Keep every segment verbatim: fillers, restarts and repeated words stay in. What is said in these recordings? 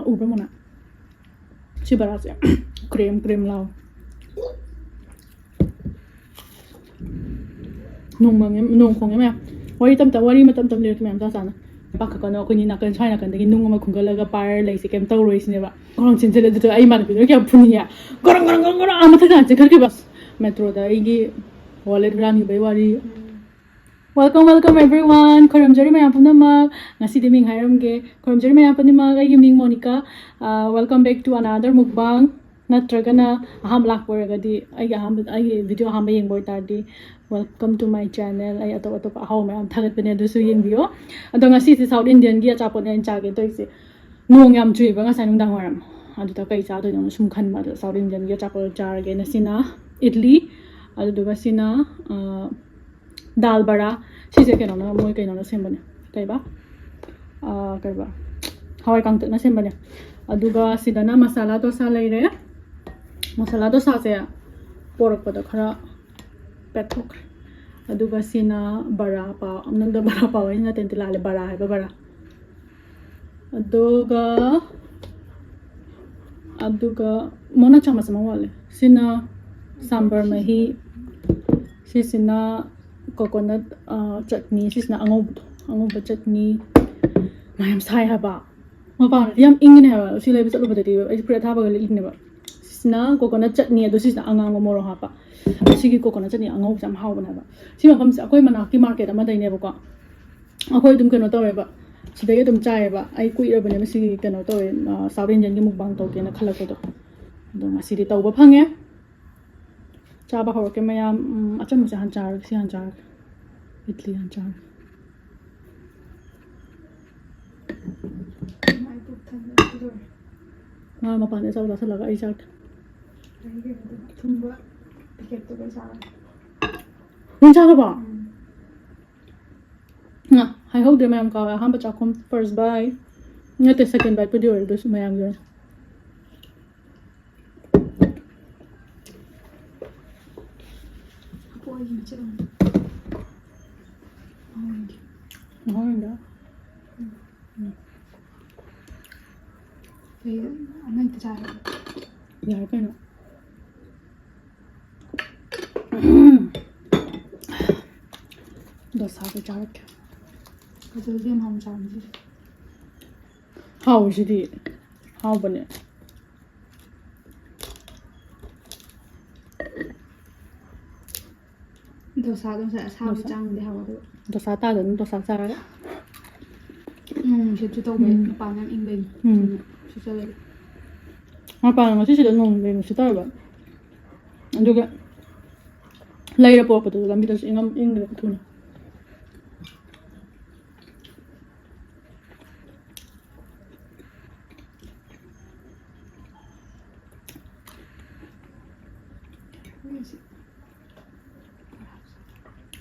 ꯎꯕ꯭ꯔꯥ ꯃꯣꯅꯥ? ꯁꯤ ꯕꯔꯥꯁꯦ ꯀ꯭ꯔꯦꯝ ꯀ꯭ꯔꯦꯝ ꯂꯥꯎ꯫ ꯅꯣꯡ ꯃꯪꯉꯦ, ꯅꯣꯡ ꯈꯣꯡꯉꯦ ꯃꯌꯥꯝ꯫ ꯋꯥꯔꯤ ꯇꯝ ꯇꯝ, ꯋꯥꯔꯤ ꯃꯇꯝ ꯇꯝ ꯂꯤꯔꯛꯀꯦ ꯃꯌꯥꯝ ꯆꯥ ꯆꯥꯅ꯫ ꯄꯥꯈꯠꯀꯅꯣ, ꯑꯩꯈꯣꯏꯅꯤ ꯅꯥꯀꯟ, ꯁ꯭ꯋꯥꯏ ꯅꯥꯀꯟꯗꯒꯤ ꯅꯨꯡ ꯑꯃ ꯈꯨꯟꯒꯠꯂꯒ ꯄꯥꯏꯔ ꯂꯩꯁꯦ, ꯀꯩꯝ ꯇꯧꯔꯣꯏ ꯁꯤꯅꯦꯕ꯫ ꯈꯣꯡ ꯆꯦꯟꯁꯤꯜꯂꯦ, ꯑꯗꯨꯗ ꯑꯩ ꯏꯃꯥꯟꯅꯕꯤꯗꯨꯅ ꯀꯌꯥꯝ ꯐꯨꯅꯤꯡꯉꯦ꯫ ꯒꯣꯔꯣꯡ, ꯒꯣꯔꯣꯡ, ꯒꯣꯔꯣꯡ, ꯒꯣꯔꯣꯡ ꯑꯥ ꯃꯊꯛ ꯀꯥ ꯆꯦꯟꯈꯠꯈꯤꯕ꯫ ꯃꯦꯇ꯭ꯔꯣꯗ ꯑꯩꯒꯤ ꯋꯥꯂꯦꯠ ꯍꯨꯔꯥꯟꯈꯤꯕꯩ ꯋꯥꯔꯤ꯫ Welcome, welcome everyone. ꯈꯣꯏꯔꯝꯖꯔꯤ ꯃꯌꯥꯝ ꯄꯨꯝꯅꯃꯛ꯫ ꯉꯁꯤꯗꯤ ꯃꯤꯡ ꯍꯥꯏꯔꯝꯒꯦ꯫ ꯈꯣꯏꯔꯝꯖꯔꯤ ꯃꯌꯥꯝ ꯄꯨꯝꯅꯃꯛ, ꯑꯩꯒꯤ ꯃꯤꯡ ꯃꯣꯅꯤꯀꯥ꯫ ꯑ, welcome back to another mukbang. ꯅꯠꯇ꯭ꯔꯒꯅ ꯑꯍꯥꯟꯕ ꯂꯥꯛꯄ ꯑꯣꯏꯔꯒꯗꯤ, ꯑꯩꯒꯤ ꯑꯍꯥꯟꯕ, ꯑꯩꯒꯤ video ꯑꯍꯥꯟꯕ ꯌꯦꯡꯕ ꯑꯣꯏꯇꯥꯔꯗꯤ, welcome to my channel. ꯑꯩ ꯑꯇꯣꯞ ꯑꯇꯣꯞꯄ ꯑꯍꯥꯎꯕ ꯃꯌꯥꯝ ꯊꯥꯒꯠꯄꯅꯦ, ꯑꯗꯨꯁꯨ ꯌꯦꯡꯕꯤꯌꯣ꯫ ꯑꯗꯣ ꯉꯁꯤꯁꯦ South Indianꯒꯤ ꯑꯆꯥꯄꯣꯠꯅꯦ ꯑꯩꯅ ꯆꯥꯒꯦ ꯇꯧꯔꯤꯁꯦ꯫ ꯅꯣꯡ ꯌꯥꯝ ꯆꯨꯏꯕ ꯉꯁꯥꯏ ꯅꯨꯡꯗꯥꯡ ꯋꯥꯏꯔꯝ꯫ ꯑꯗꯨꯗ ꯀꯩ ꯆꯥꯗꯣꯏꯅꯣ ꯁꯨꯝ ꯈꯟꯕ꯫ ꯑꯗꯣ South Indianꯒꯤ ꯑꯆꯥꯄꯣꯠ ꯆꯥꯔꯒꯦꯅ꯫ ꯁꯤꯅ ꯏꯗꯂꯤ, ꯑꯗꯨꯗꯨꯒ ꯁꯤꯅ, ꯑ, ꯗꯥꯜ ꯕꯔꯥ꯫ ꯁꯤꯁꯦ ꯀꯩꯅꯣꯅ, ꯃꯣꯏ ꯀꯩꯅꯣꯅ ꯁꯦꯝꯕꯅꯦ꯫ ꯀꯩꯕ? ꯑ, ꯀꯩꯕ? ꯍꯋꯥꯏ ꯀꯥꯡꯇꯛꯅ ꯁꯦꯝꯕꯅꯦ꯫ ꯑꯗꯨꯒ ꯁꯤꯗꯅ ꯃꯁꯥꯂꯥ ꯗꯣꯁꯥ ꯂꯩꯔꯦ꯫ ꯃꯁꯥꯂꯥ ꯗꯣꯁꯥꯁꯦ ꯄꯣꯔꯛꯄꯗ ꯈꯔ ꯄꯦꯠꯊꯣꯛꯈ꯭ꯔꯦ꯫ ꯑꯗꯨꯒ ꯁꯤꯅ ꯕꯔꯥ ꯄꯥꯎ, ꯅꯪꯗ ꯕꯔꯥ ꯄꯥꯎ ꯍꯥꯏꯁꯤ ꯅꯠꯇꯦ, ꯅꯠꯇꯦ, ꯂꯥꯜꯂꯦ, ꯕꯔꯥ ꯍꯥꯏꯕ, ꯕꯔꯥ꯫ ꯑꯗꯨꯒ, ꯑꯗꯨꯒ ꯃꯣꯅꯥ ꯆꯥꯃꯁ ꯑꯃ ꯋꯥꯠꯂꯦ꯫ ꯁꯤꯅ ꯁꯥꯝꯕꯔ ꯃꯍꯤ, ꯁꯤꯁꯤꯅ coconut, ꯑ, ꯆꯠꯅꯤ, ꯁꯤꯁꯤꯅ ꯑꯉꯧꯕꯗꯣ, ꯑꯉꯧꯕ ꯆꯠꯅꯤ꯫ ꯃꯥ ꯌꯥꯝ ꯁꯥꯏ ꯍꯥꯏꯕ꯫ ꯃꯄꯥꯟꯗꯗꯤ ꯌꯥꯝ ꯏꯪꯉꯤꯅꯦ ꯍꯥꯏꯕ꯫ ꯁꯤ ꯂꯩꯕ ꯆꯠꯂꯨꯕꯗꯗꯤ ꯑꯩ ꯐꯨꯔꯤꯠ ꯑꯊꯥꯕꯒ ꯂꯤꯠꯂꯤꯅꯦꯕ꯫ ꯁꯤꯁꯤꯅ coconut ꯆꯠꯅꯤ, ꯑꯗꯣ ꯁꯤꯁꯤꯅ ꯑꯉꯥꯡꯕ ꯃꯣꯔꯣꯛ ꯍꯥꯞꯄ꯫ ꯁꯤꯒꯤ coconut ꯆꯠꯅꯤ ꯑꯉꯧꯕꯁꯦ ꯌꯥꯝ ꯍꯥꯎꯕꯅꯦ ꯍꯥꯏꯕ꯫ ꯁꯤ ꯃꯐꯝꯁꯦ ꯑꯩꯈꯣꯏ ꯃꯅꯥꯛꯀꯤ market ꯑꯃꯗꯩꯅꯦꯕꯀꯣ꯫ ꯑꯩꯈꯣꯏ ꯑꯗꯨꯝ ꯀꯩꯅꯣ ꯇꯧꯋꯦꯕ, ꯁꯤꯗꯒꯤ ꯑꯗꯨꯝ ꯆꯥꯏꯌꯦꯕ꯫ ꯑꯩ ꯀꯨꯏꯔꯕꯅꯦꯕ ꯁꯤꯒꯤ ꯀꯩꯅꯣ ꯇꯧꯋꯦ, ꯑ, South Indianꯒꯤ mukbang ꯇꯧꯒꯦꯅ ꯈꯜꯂꯛꯄꯗꯣ꯫ ꯑꯗꯣ ꯉꯁꯤꯗꯤ ꯇꯧꯕ ꯐꯪꯉꯦ꯫ ꯆꯥꯕ ꯍꯧꯔꯛꯀꯦ ꯃꯌꯥꯝ꯫ ꯎꯝ, ꯑꯆꯝꯕꯁꯦ ꯍꯥꯟꯅ ꯆꯥꯔꯒꯦ, ꯁꯤ ꯍꯥꯟꯅ ꯆꯥꯔꯒꯦ꯫ ꯏꯗꯂꯤ ꯍꯥꯟꯅ ꯆꯥꯔꯒꯦ꯫ ꯃꯥꯏ ꯄꯨꯛ ꯊꯟꯕ ꯂꯣꯏꯔꯦ꯫ ꯃꯥ ꯃꯄꯥꯟꯗ ꯑꯆꯥꯄꯣꯠ ꯆꯥꯁꯤꯜꯂꯒ ꯑꯩ ꯆꯥꯛ ꯑꯩꯒꯤ ꯀꯩꯅꯣꯗꯣ, ꯑꯊꯨꯝꯕ packetꯇꯨꯒ ꯆꯥꯔꯒꯦ꯫ ꯅꯪ ꯆꯥꯈ꯭ꯔꯕꯣ? ꯎꯝ꯫ ꯉꯥ ꯍꯥꯏꯍꯧꯗ꯭ꯔꯦ ꯃꯌꯥꯝ, ꯀꯥꯎꯔꯦ꯫ ꯑꯍꯥꯟꯕ ꯆꯥꯛꯈꯨꯝ, first bite꯫ ꯅꯠꯇꯦ, second biteꯄꯨꯗꯤ ꯑꯣꯏꯔꯦ, ꯑꯗꯨꯁꯨ ꯃꯌꯥꯝꯒꯤ ꯑꯣꯏꯅ꯫ ꯃꯍꯥꯎ ꯌꯦꯡꯒꯦ꯫ ꯎꯝ꯫ ꯑꯩ ꯑꯃ ꯍꯦꯛꯇ ꯆꯥꯔꯒꯦ꯫ ꯌꯥꯔꯦ ꯀꯩꯅꯣ꯫ ꯗꯣꯁꯥꯗꯣ ꯆꯥꯔꯛꯀꯦ꯫ ꯀꯖꯜꯗꯤ ꯌꯥꯝ ꯍꯥꯎꯅ ꯆꯥꯕꯅꯤ ꯁꯤꯁꯦ꯫ ꯍꯥꯎꯋꯤꯁꯤꯗꯤ꯫ ꯍꯥꯎꯕꯅꯦ꯫ ꯗꯣꯁꯥꯗꯣ ꯉꯁꯥꯏ ꯑꯁꯥꯕ ꯗꯣꯁꯥ꯫ ꯆꯥꯡꯗꯤ ꯍꯥꯎꯒꯗꯕ꯫ ꯗꯣꯁꯥ ꯇꯥꯗꯅ ꯗꯣꯁꯥ ꯆꯥꯔꯒ꯫ ꯎꯝ, ꯅꯨꯡꯁꯤꯠꯁꯨ ꯇꯧꯕꯩ, ꯎꯝ꯫ ꯃꯄꯥꯟ ꯌꯥꯝ ꯏꯪꯕꯩꯅꯦ꯫ ꯎꯝ꯫ ꯁꯤꯠꯆꯜꯂꯗꯤ꯫ ꯃꯄꯥꯟ ꯉꯁꯤꯁꯤꯗ ꯅꯣꯡ ꯅꯨꯡꯁꯤꯠ ꯇꯧꯋꯦꯕ꯫ ꯑꯗꯨꯒ ꯂꯩꯔ ꯄꯣꯔꯛꯄꯗꯨꯁꯨ ꯂꯝꯕꯤꯗꯁꯨ ꯏꯪꯉꯝ-, ꯏꯪꯈ꯭ꯔꯦ ꯊꯨꯅ꯫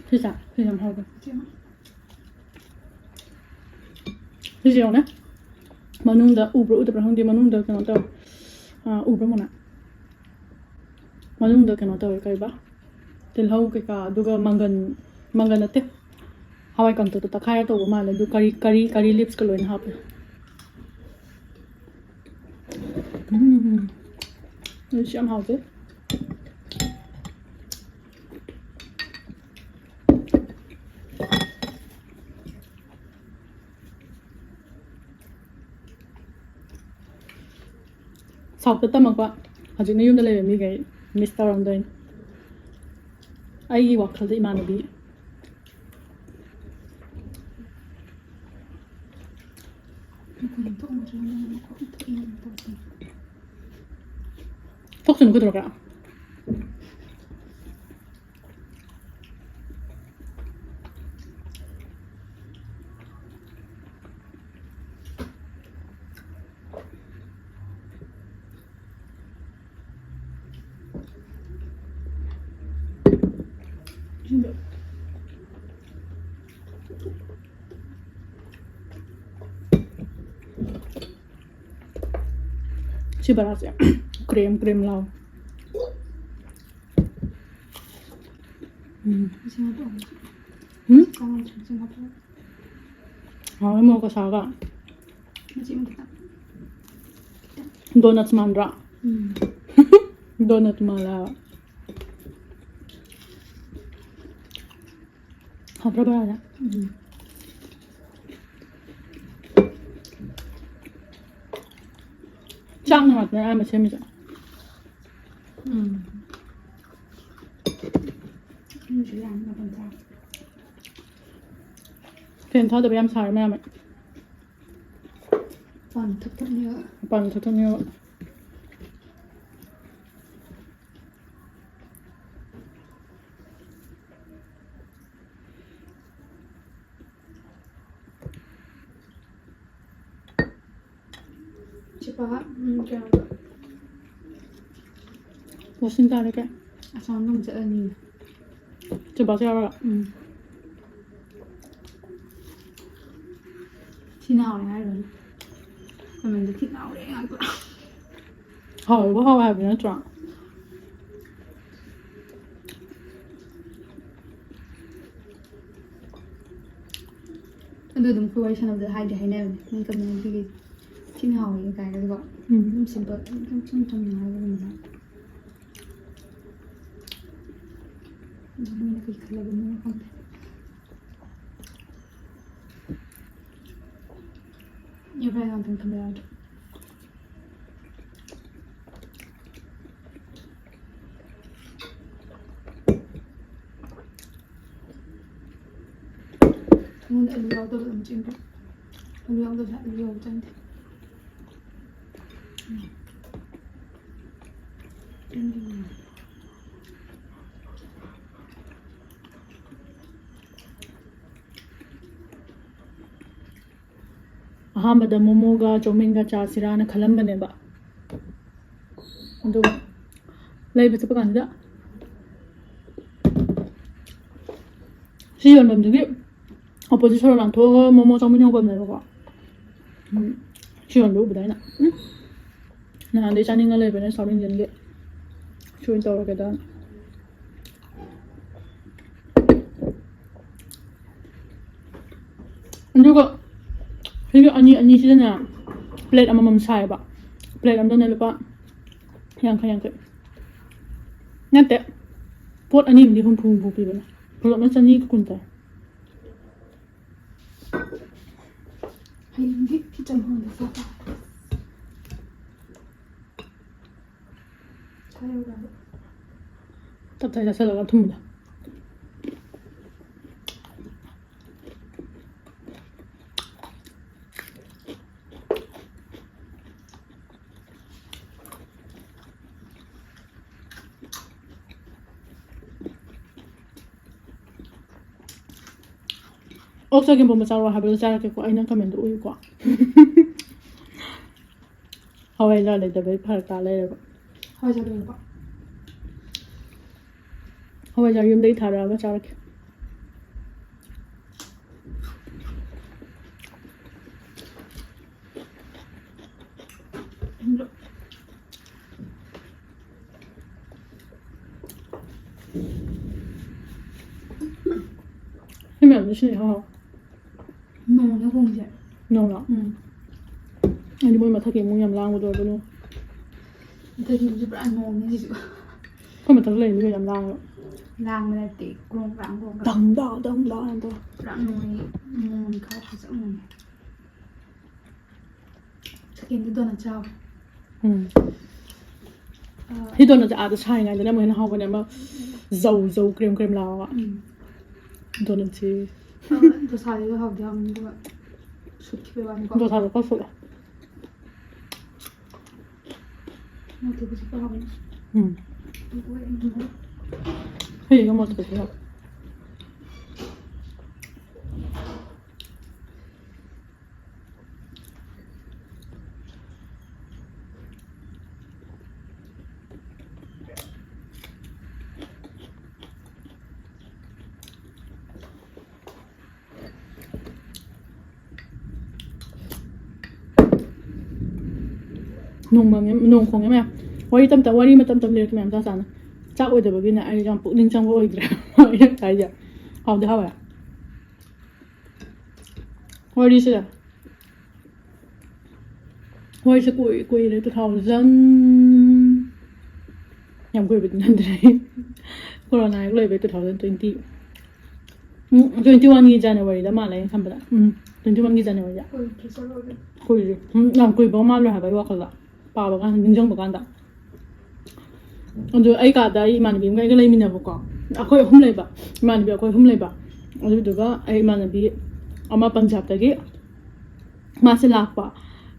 ꯁꯤ ꯆꯥ-, ꯁꯤ ꯌꯥꯝ ꯍꯥꯎꯕꯅꯦ꯫ ꯁꯤꯁꯦ ꯌꯦꯡꯉꯨꯅꯦ꯫ ꯃꯅꯨꯡꯗ ꯎꯕ꯭ꯔꯥ ꯎꯗꯕ꯭ꯔꯥ ꯈꯪꯗꯦ, ꯃꯅꯨꯡꯗ ꯀꯩꯅꯣ ꯇꯧꯋꯦ꯫ ꯑꯥ, ꯎꯕ꯭ꯔꯥ ꯃꯣꯅꯥ? ꯃꯅꯨꯡꯗ ꯀꯩꯅꯣ ꯇꯧꯋꯦ, ꯀꯩꯕ? ꯇꯤꯜꯍꯧ ꯀꯩꯀꯥ, ꯑꯗꯨꯒ ꯃꯪꯒꯟ, ꯃꯪꯒꯟ ꯅꯠꯇꯦ, ꯍꯋꯥꯏ ꯀꯪꯇꯛꯇꯣ ꯇꯛꯈꯥꯏꯔ ꯇꯧꯕ ꯃꯥꯜꯂꯦ꯫ ꯑꯗꯨ ꯀꯔꯤ, ꯀꯔꯤ, ꯀꯔꯤ leaves ꯀ ꯂꯣꯏꯅ ꯍꯥꯞꯄꯦ꯫ ꯎꯝ꯫ ꯑꯗꯨꯁꯨ ꯌꯥꯝ ꯍꯥꯎꯗꯣꯏ꯫ South ꯇ ꯇꯝꯃꯛꯄ, ꯍꯧꯖꯤꯛꯅ ꯌꯨꯝꯗ ꯂꯩꯕ ꯃꯤꯈꯩ miss ꯇꯧꯔꯝꯗꯣꯏꯅꯤ꯫ ꯑꯩꯒꯤ ꯋꯥꯈꯜꯗ ꯏꯃꯥꯟꯅꯕꯤ꯫ ꯊꯣꯛꯁꯅꯨ ꯀꯩꯗꯧꯔꯒꯦ? ꯁꯤ ꯕꯔꯥꯁꯦ ꯀ꯭ꯔꯦꯝ ꯀ꯭ꯔꯦꯝ ꯂꯥꯎ꯫ ꯎꯝ꯫ ꯎꯝ? ꯍꯥꯎꯋꯦ, ꯃꯣꯔꯣꯛꯀ ꯁꯥꯕ꯫ ꯃꯆꯦꯠ ꯑꯃ ꯈꯤꯇꯪ꯫ Donuts ꯃꯥꯟꯗ꯭ꯔꯥ? ꯎꯝ꯫ Donut ꯃꯥꯜꯂꯦ ꯍꯥꯏꯕ꯫ ꯍꯥꯎꯕ꯭ꯔꯥ ꯕꯣꯔꯥꯁꯦ? ꯎꯝ꯫ ꯆꯥꯛꯅ ꯉꯥꯛꯇꯅꯦ ꯑꯌꯥꯝꯕ ꯁꯦꯝꯃꯤꯁꯦ꯫ ꯎꯝ꯫ ꯎꯝ, ꯁꯤ ꯌꯥꯝ ꯃꯇꯝ ꯆꯥꯕ꯫ Fan ꯊꯥꯗꯕ ꯌꯥꯝ ꯁꯥꯔꯦ ꯃꯌꯥꯝ꯫ ꯃꯄꯥꯟ ꯊꯣꯛꯇꯕꯅꯦꯕ꯫ ꯃꯄꯥꯟ ꯊꯣꯛꯇꯕꯅꯦꯕ꯫ ꯁꯤ ꯄꯥ, ꯎꯝ, ꯀꯩꯅꯣ꯫ ꯋꯥꯁꯤꯡ ꯇꯥꯔꯦ ꯀꯩ꯫ ꯑꯁꯥꯝꯗ ꯑꯃꯨꯛ ꯆꯠꯂꯅꯤ꯫ ꯆꯨꯕꯥꯁ ꯌꯥꯎꯔꯒ꯫ ꯎꯝ꯫ ꯊꯤꯅ ꯍꯥꯎꯋꯦ ꯍꯥꯏꯔꯨꯔꯅꯨ꯫ Comment ꯊꯤꯅ ꯍꯥꯎꯋꯦ ꯉꯥꯛꯇ꯫ ꯍꯥꯎꯕ ꯍꯥꯎꯋꯦ ꯍꯥꯏꯕ ꯅꯠꯇ꯭ꯔꯣ? ꯑꯗꯨ ꯑꯗꯨꯝ ꯑꯩꯈꯣꯏ ꯋꯥꯔꯤ ꯁꯥꯟꯅꯕꯗ ꯍꯥꯏꯗꯤ ꯍꯥꯏꯅꯕꯅꯦ, ꯃꯣꯏ community ꯒꯤ ꯊꯤꯅ ꯍꯥꯎꯋꯦ ꯀꯥꯏꯅ, ꯑꯗꯨꯒ ꯎꯝ꯫ ꯑꯗꯨꯝ simple, ꯏꯆꯝ ꯆꯝ ꯆꯝꯅ ꯍꯥꯏꯕꯒꯨꯝꯕꯗ꯫ ꯑꯗꯨ ꯃꯣꯏꯅ ꯀꯩ ꯈꯜꯂꯕꯅꯣ ꯈꯪꯗꯦ꯫ Air fry ꯉꯥꯛꯇꯪ ꯊꯝꯕ ꯌꯥꯗ꯭ꯔꯣ? ꯑꯩꯉꯣꯟꯗ ꯑꯂꯨ ꯌꯥꯎꯗꯕ ꯑꯗꯨꯝ ꯆꯦꯟꯕꯤꯌꯨ꯫ ꯑꯂꯨ ꯌꯥꯎꯗꯕꯁꯦ ꯑꯂꯨ ꯌꯥꯎꯕ ꯆꯪꯗꯦ꯫ ꯑꯍꯥꯟꯕꯗ ꯃꯣꯃꯣꯒ ꯆꯧꯃꯤꯟꯒ ꯆꯥꯁꯤꯔꯥꯅ ꯈꯜꯂꯝꯕꯅꯦꯕ꯫ ꯑꯗꯨꯒ ꯂꯩꯕ ꯆꯠꯄ ꯀꯥꯟꯗ ꯁꯤ ꯌꯣꯟꯐꯝꯗꯨꯒꯤ opposite ꯁꯣꯔꯣꯛ ꯂꯥꯟꯊꯣꯛꯑꯒ ꯃꯣꯃꯣ ꯆꯧꯃꯤꯟ ꯌꯣꯟꯐꯝꯅꯦꯕꯀꯣ꯫ ꯎꯝ, ꯁꯤ ꯌꯣꯟꯕ ꯎꯕꯗ ꯑꯩꯅ, ꯎꯝ, ꯅꯍꯥꯟꯗꯩ ꯆꯥꯅꯤꯡꯉ ꯂꯩꯕꯅꯦ South Indian ꯒꯤ꯫ ꯁꯤ ꯑꯣꯏꯅ ꯇꯧꯔꯒꯦꯗ꯫ ꯑꯗꯨꯒ ꯁꯤꯒꯤ ꯑꯅꯤ ꯑꯅꯤꯁꯤꯗꯅꯦ ꯄ꯭ꯂꯦꯠ ꯑꯃꯃꯝ ꯁꯥꯏꯌꯦꯕ꯫ ꯄ꯭ꯂꯦꯠ ꯑꯝꯗꯅꯦ ꯂꯨꯄꯥ ꯌꯥꯡꯈꯩ ꯌꯥꯡꯈꯩ ꯅꯠꯇꯦ, ꯄꯣꯠ ꯑꯅꯤ ꯑꯃꯗꯤ ꯍꯨꯝꯐꯨ ꯍꯨꯝꯐꯨ ꯄꯤꯕꯅꯦ꯫ ꯄꯨꯂꯞꯅ ꯆꯅꯤꯒ ꯀꯨꯟ ꯇꯥꯏ꯫ ꯍꯌꯦꯡꯗꯤ ꯀꯤꯆꯟ ꯍꯣꯜꯗ ꯆꯠ ꯇꯥꯔꯦ꯫ ꯇꯞ ꯇꯥꯏ ꯆꯥꯁꯤꯜꯂꯒ ꯑꯊꯨꯝꯕꯗꯣ꯫ ꯑꯣꯛ ꯆꯒꯦꯝꯄꯣꯝꯕ ꯆꯥꯔꯣ ꯍꯥꯏꯕꯗꯣ ꯆꯥꯔꯛꯀꯦꯀꯣ, ꯑꯩꯅ ꯀꯃꯦꯟꯗꯣ ꯎꯏꯀꯣ꯫ ꯍꯋꯥꯏꯖꯥꯔ ꯂꯩꯇꯕꯩ ꯐꯔꯛ ꯇꯥ ꯂꯩꯔꯦꯕ꯫ ꯍꯋꯥꯏꯖꯥꯔ ꯂꯩꯔꯕ? ꯍꯋꯥꯏꯖꯥꯔ ꯌꯨꯝꯗꯒꯤ ꯊꯥꯔꯛꯑꯒ ꯆꯥꯔꯛꯀꯦ꯫ ꯁꯤ ꯃꯌꯥꯝꯁꯦ ꯁꯤꯅ ꯏꯍꯥꯎ ꯍꯥꯎ꯫ ꯅꯣꯡꯅ ꯈꯣꯡꯁꯦ꯫ ꯅꯣꯡꯂꯣ? ꯎꯝ꯫ ꯑꯩꯗꯤ ꯃꯣꯏ ꯃꯊꯛꯀꯤ ꯏꯃꯨꯡ ꯌꯥꯝ ꯂꯥꯡꯕꯗꯣ ꯑꯗꯨꯅ꯫ ꯃꯊꯛꯀꯤ ꯏꯃꯨꯡꯁꯦ ꯄꯨꯔꯥ ꯅꯣꯡꯅꯦ ꯁꯤꯁꯨ꯫ ꯑꯩꯈꯣꯏ ꯃꯊꯛꯇ ꯂꯩꯕ ꯃꯤꯈꯩ ꯌꯥꯝ ꯂꯥꯡꯉꯦꯕ꯫ ꯂꯥꯡꯕ ꯅꯠꯇꯦ, ꯒ꯭ꯔꯣꯡ ꯒ꯭ꯔꯥꯡ ꯒ꯭ꯔꯣꯡ ꯒ꯭ꯔꯥꯡ꯫ ꯗꯪ ꯗꯥ ꯗꯪ ꯗꯥ ꯇꯧꯔ꯫ ꯄꯨꯔꯥ ꯅꯣꯡꯅꯦ, ꯅꯣꯡ ꯈꯔ ꯐꯖꯅ ꯅꯣꯡꯅꯦ꯫ ꯁꯦꯀꯦꯟꯗꯤ ꯗꯣꯅꯠ ꯆꯥꯎ꯫ ꯎꯝ꯫ ꯑꯥ꯫ ꯁꯤ ꯗꯣꯅꯠꯁꯦ ꯑꯥꯗ ꯁꯥꯔꯤꯉꯩꯗꯅ ꯑꯃꯨꯛ ꯍꯦꯟꯅ ꯍꯥꯎꯕꯅꯦ, ꯑꯃ ꯖꯧ ꯖꯧ ꯀ꯭ꯔꯦꯝ ꯀ꯭ꯔꯦꯝ ꯂꯥꯎꯔꯒ꯫ ꯎꯝ꯫ ꯗꯣꯅꯠꯁꯤ꯫ ꯑꯥ, ꯗꯣꯁꯥꯁꯤꯁꯨ ꯍꯥꯎꯗꯤ ꯍꯥꯎꯕꯅꯤ, ꯑꯗꯨꯒ ꯁꯨꯠꯈꯤꯕꯩ ꯋꯥꯅꯤꯀꯣ꯫ ꯗꯣꯁꯥꯗꯣ ꯈꯔ ꯁꯨꯠꯂꯦ꯫ ꯃꯣꯔꯣꯛ ꯑꯇꯦꯛꯄꯁꯦ ꯄꯥꯝꯃꯦ꯫ ꯎꯝ꯫ ꯑꯗꯨꯒ ꯑꯩꯅ ꯍꯌꯦꯡ ꯃꯣꯔꯣꯛ ꯑꯇꯦꯛꯄꯁꯦ ꯌꯥꯎ꯫ ꯅꯣꯡ ꯃꯪꯉꯦ, ꯅꯣꯡ ꯈꯣꯡꯉꯦ ꯃꯌꯥꯝ꯫ ꯋꯥꯔꯤ ꯇꯝ ꯇꯝ, ꯋꯥꯔꯤ ꯃꯇꯝ ꯇꯝ ꯂꯩꯔꯛꯀꯦ ꯃꯌꯥꯝ ꯆꯥ ꯆꯥꯅ꯫ ꯆꯥꯛ ꯑꯣꯏꯗꯕꯒꯤꯅꯦ ꯑꯩ ꯌꯥꯝ ꯄꯨꯛꯅꯤꯡ ꯆꯪꯕ ꯑꯣꯏꯗ꯭ꯔꯦ꯫ ꯑꯩꯅ ꯉꯁꯥꯏꯁꯦ ꯍꯥꯎꯗꯤ ꯍꯥꯎꯋꯦ꯫ ꯋꯥꯔꯤꯁꯦ ꯃꯣꯏꯁꯦ ꯀꯨꯏ ꯀꯨꯏꯔꯦ, two thousand, ꯌꯥꯝ ꯀꯨꯏꯕꯗꯤ ꯅꯠꯇ꯭ꯔꯦ꯫ ꯀꯣꯔꯣꯅꯥ ꯍꯦꯛ ꯂꯣꯏꯕꯩ two thousand twenty, ꯎꯝ, twenty oneꯒꯤ Januaryꯗ ꯃꯥꯜꯂꯦ, ꯑꯩꯅ ꯈꯟꯕꯗ꯫ ꯎꯝ, twenty oneꯒꯤ Januaryꯗ꯫ ꯀꯨꯏꯗ꯭ꯔꯤ꯫ ꯎꯝ, ꯌꯥꯝ ꯀꯨꯏꯕ ꯃꯥꯜꯂꯨꯔꯦ ꯍꯥꯏꯕ, ꯑꯩ ꯋꯥꯈꯜꯗ, ꯄꯥꯕ ꯀꯥꯟꯗ, ꯅꯤꯡꯁꯤꯡꯕ ꯀꯥꯟꯗ꯫ ꯑꯗꯨ ꯑꯩ ꯀꯥꯗ ꯑꯩ ꯏꯃꯥꯟꯅꯕꯤ ꯑꯃꯒ ꯑꯩꯒ ꯂꯩꯃꯤꯟꯅꯕꯀꯣ꯫ ꯑꯩꯈꯣꯏ ꯑꯍꯨꯝ ꯂꯩꯕ, ꯏꯃꯥꯟꯅꯕꯤ ꯑꯩꯈꯣꯏ ꯑꯍꯨꯝ ꯂꯩꯕ꯫ ꯑꯗꯨꯗꯨꯒ ꯑꯩ ꯏꯃꯥꯟꯅꯕꯤ ꯑꯃ ꯄꯟꯖꯥꯕꯇꯒꯤ ꯃꯥꯁꯦ ꯂꯥꯛꯄ,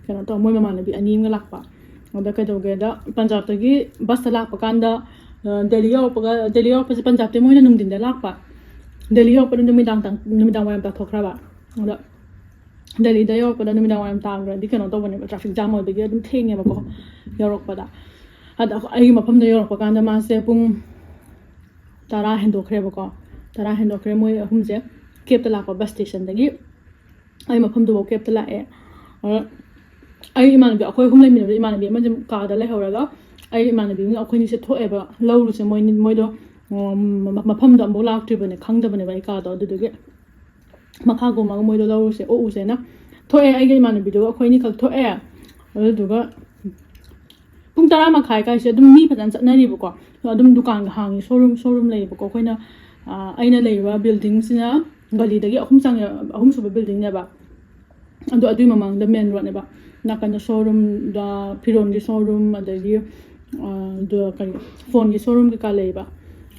ꯀꯩꯅꯣ ꯇꯧ, ꯃꯣꯏ ꯃꯃꯥꯟꯅꯕꯤ ꯑꯅꯤ ꯑꯃꯒ ꯂꯥꯛꯄ꯫ ꯑꯗ ꯀꯩꯗꯧꯒꯦꯗ, ꯄꯟꯖꯥꯕꯇꯒꯤ ꯕꯁꯇ ꯂꯥꯛꯄ ꯀꯥꯟꯗ, ꯑ, ꯗꯦꯜꯂꯤ ꯌꯧꯔꯛꯄꯒ, ꯗꯦꯜꯂꯤ ꯌꯧꯔꯛꯄꯁꯦ ꯄꯟꯖꯥꯕꯇꯤ ꯃꯣꯏꯅ ꯅꯨꯡꯊꯤꯟꯗ ꯂꯥꯛꯄ, ꯗꯦꯜꯂꯤ ꯌꯧꯔꯛꯄꯗ ꯅꯨꯃꯤꯗꯥꯡ ꯇꯥꯡ-, ꯅꯨꯃꯤꯗꯥꯡ ꯋꯥꯏꯔꯝ ꯇꯥꯊꯣꯛꯈ꯭ꯔꯕ꯫ ꯑꯗ ꯗꯦꯜꯂꯤꯗ ꯌꯧꯔꯛꯄꯗ ꯅꯨꯃꯤꯗꯥꯡ ꯋꯥꯏꯔꯝ ꯇꯥꯈ꯭ꯔꯗꯤ ꯀꯩꯅꯣ ꯇꯧꯕꯅꯦꯕ, traffic jam ꯑꯣꯏꯕꯒꯤ ꯑꯗꯨꯝ ꯊꯦꯡꯉꯦꯕꯀꯣ ꯌꯧꯔꯛꯄꯗ꯫ ꯑꯗ ꯑꯩꯒꯤ ꯃꯐꯝꯗ ꯌꯧꯔꯛꯄ ꯀꯥꯟꯗ ꯃꯥꯁꯦ ꯄꯨꯡ ꯇꯔꯥ ꯍꯦꯟꯗꯣꯛꯈ꯭ꯔꯦꯕꯀꯣ꯫ ꯇꯔꯥ ꯍꯦꯟꯗꯣꯛꯈ꯭ꯔꯦ꯫ ꯃꯣꯏ ꯑꯍꯨꯝꯁꯦ cabꯇ ꯂꯥꯛꯄ, bus stationꯗꯒꯤ ꯑꯩ ꯃꯐꯝꯗꯨꯐꯥꯎ cabꯇ ꯂꯥꯛꯑꯦ꯫ ꯑꯗ ꯑꯩ ꯏꯃꯥꯟꯅꯕꯤ, ꯑꯩꯈꯣꯏ ꯑꯍꯨꯝ ꯂꯩꯃꯤꯟꯅꯕꯗ ꯏꯃꯥꯟꯅꯕꯤ ꯑꯃꯁꯦ ꯀꯥꯗ ꯂꯩꯍꯧꯔꯒ, ꯑꯩ ꯏꯃꯥꯟꯅꯕꯤꯅ ꯑꯩꯈꯣꯏꯅꯤꯁꯦ ꯊꯣꯛꯑꯦꯕ, ꯂꯧꯔꯨꯁꯦ, ꯃꯣꯏ, ꯃꯣꯏꯗꯣ, ꯎꯝ, ꯃ-, ꯃꯐꯝꯗꯣ ꯑꯃꯨꯛ ꯂꯥꯛꯇ꯭ꯔꯤꯕꯅꯦ, ꯈꯪꯗꯕꯅꯦꯕ ꯑꯩ ꯀꯥꯗꯣ꯫ ꯑꯗꯨꯗꯨꯒꯤ ꯃꯈꯥ ꯀꯨꯝꯃꯒ ꯃꯣꯏꯗꯣ ꯂꯧꯔꯨꯁꯦ, ꯑꯣꯛꯎꯁꯦꯅ ꯊꯣꯛꯑꯦ꯫ ꯑꯩꯒ ꯏꯃꯥꯟꯅꯕꯤꯗꯨꯒ ꯑꯩꯈꯣꯏ ꯑꯅꯤꯈꯛ ꯊꯣꯛꯑꯦ꯫ ꯑꯗꯨꯗꯨꯒ ꯄꯨꯡ ꯇꯔꯥ ꯃꯈꯥꯏ ꯀꯥꯏꯁꯦ ꯑꯗꯨꯝ ꯃꯤ ꯐꯖꯅ ꯆꯠꯅꯔꯤꯕꯀꯣ꯫ ꯑꯗꯨꯝ ꯗꯨꯀꯥꯟꯒ ꯍꯥꯡꯉꯤ, showroom, showroom ꯂꯩꯌꯦꯕꯀꯣ꯫ ꯑꯩꯈꯣꯏꯅ, ꯑ, ꯑꯩꯅ ꯂꯩꯔꯤꯕ buildingꯁꯤꯅ ꯒꯂꯤꯗꯒꯤ ꯑꯍꯨꯝ ꯆꯪꯉꯦ, ꯑꯍꯨꯝꯁꯨꯕ buildingꯅꯦꯕ꯫ ꯑꯗꯣ ꯑꯗꯨꯏ ꯃꯃꯥꯡꯗ main roadꯅꯦꯕ꯫ ꯅꯥꯀꯟꯗ showroomꯗ ꯐꯤꯔꯣꯟꯒꯤ showroom, ꯑꯗꯒꯤ, ꯑ, ꯑꯗꯨ ꯀꯔꯤ, phoneꯒꯤ showroom ꯀꯩꯀꯥ ꯂꯩꯌꯦꯕ꯫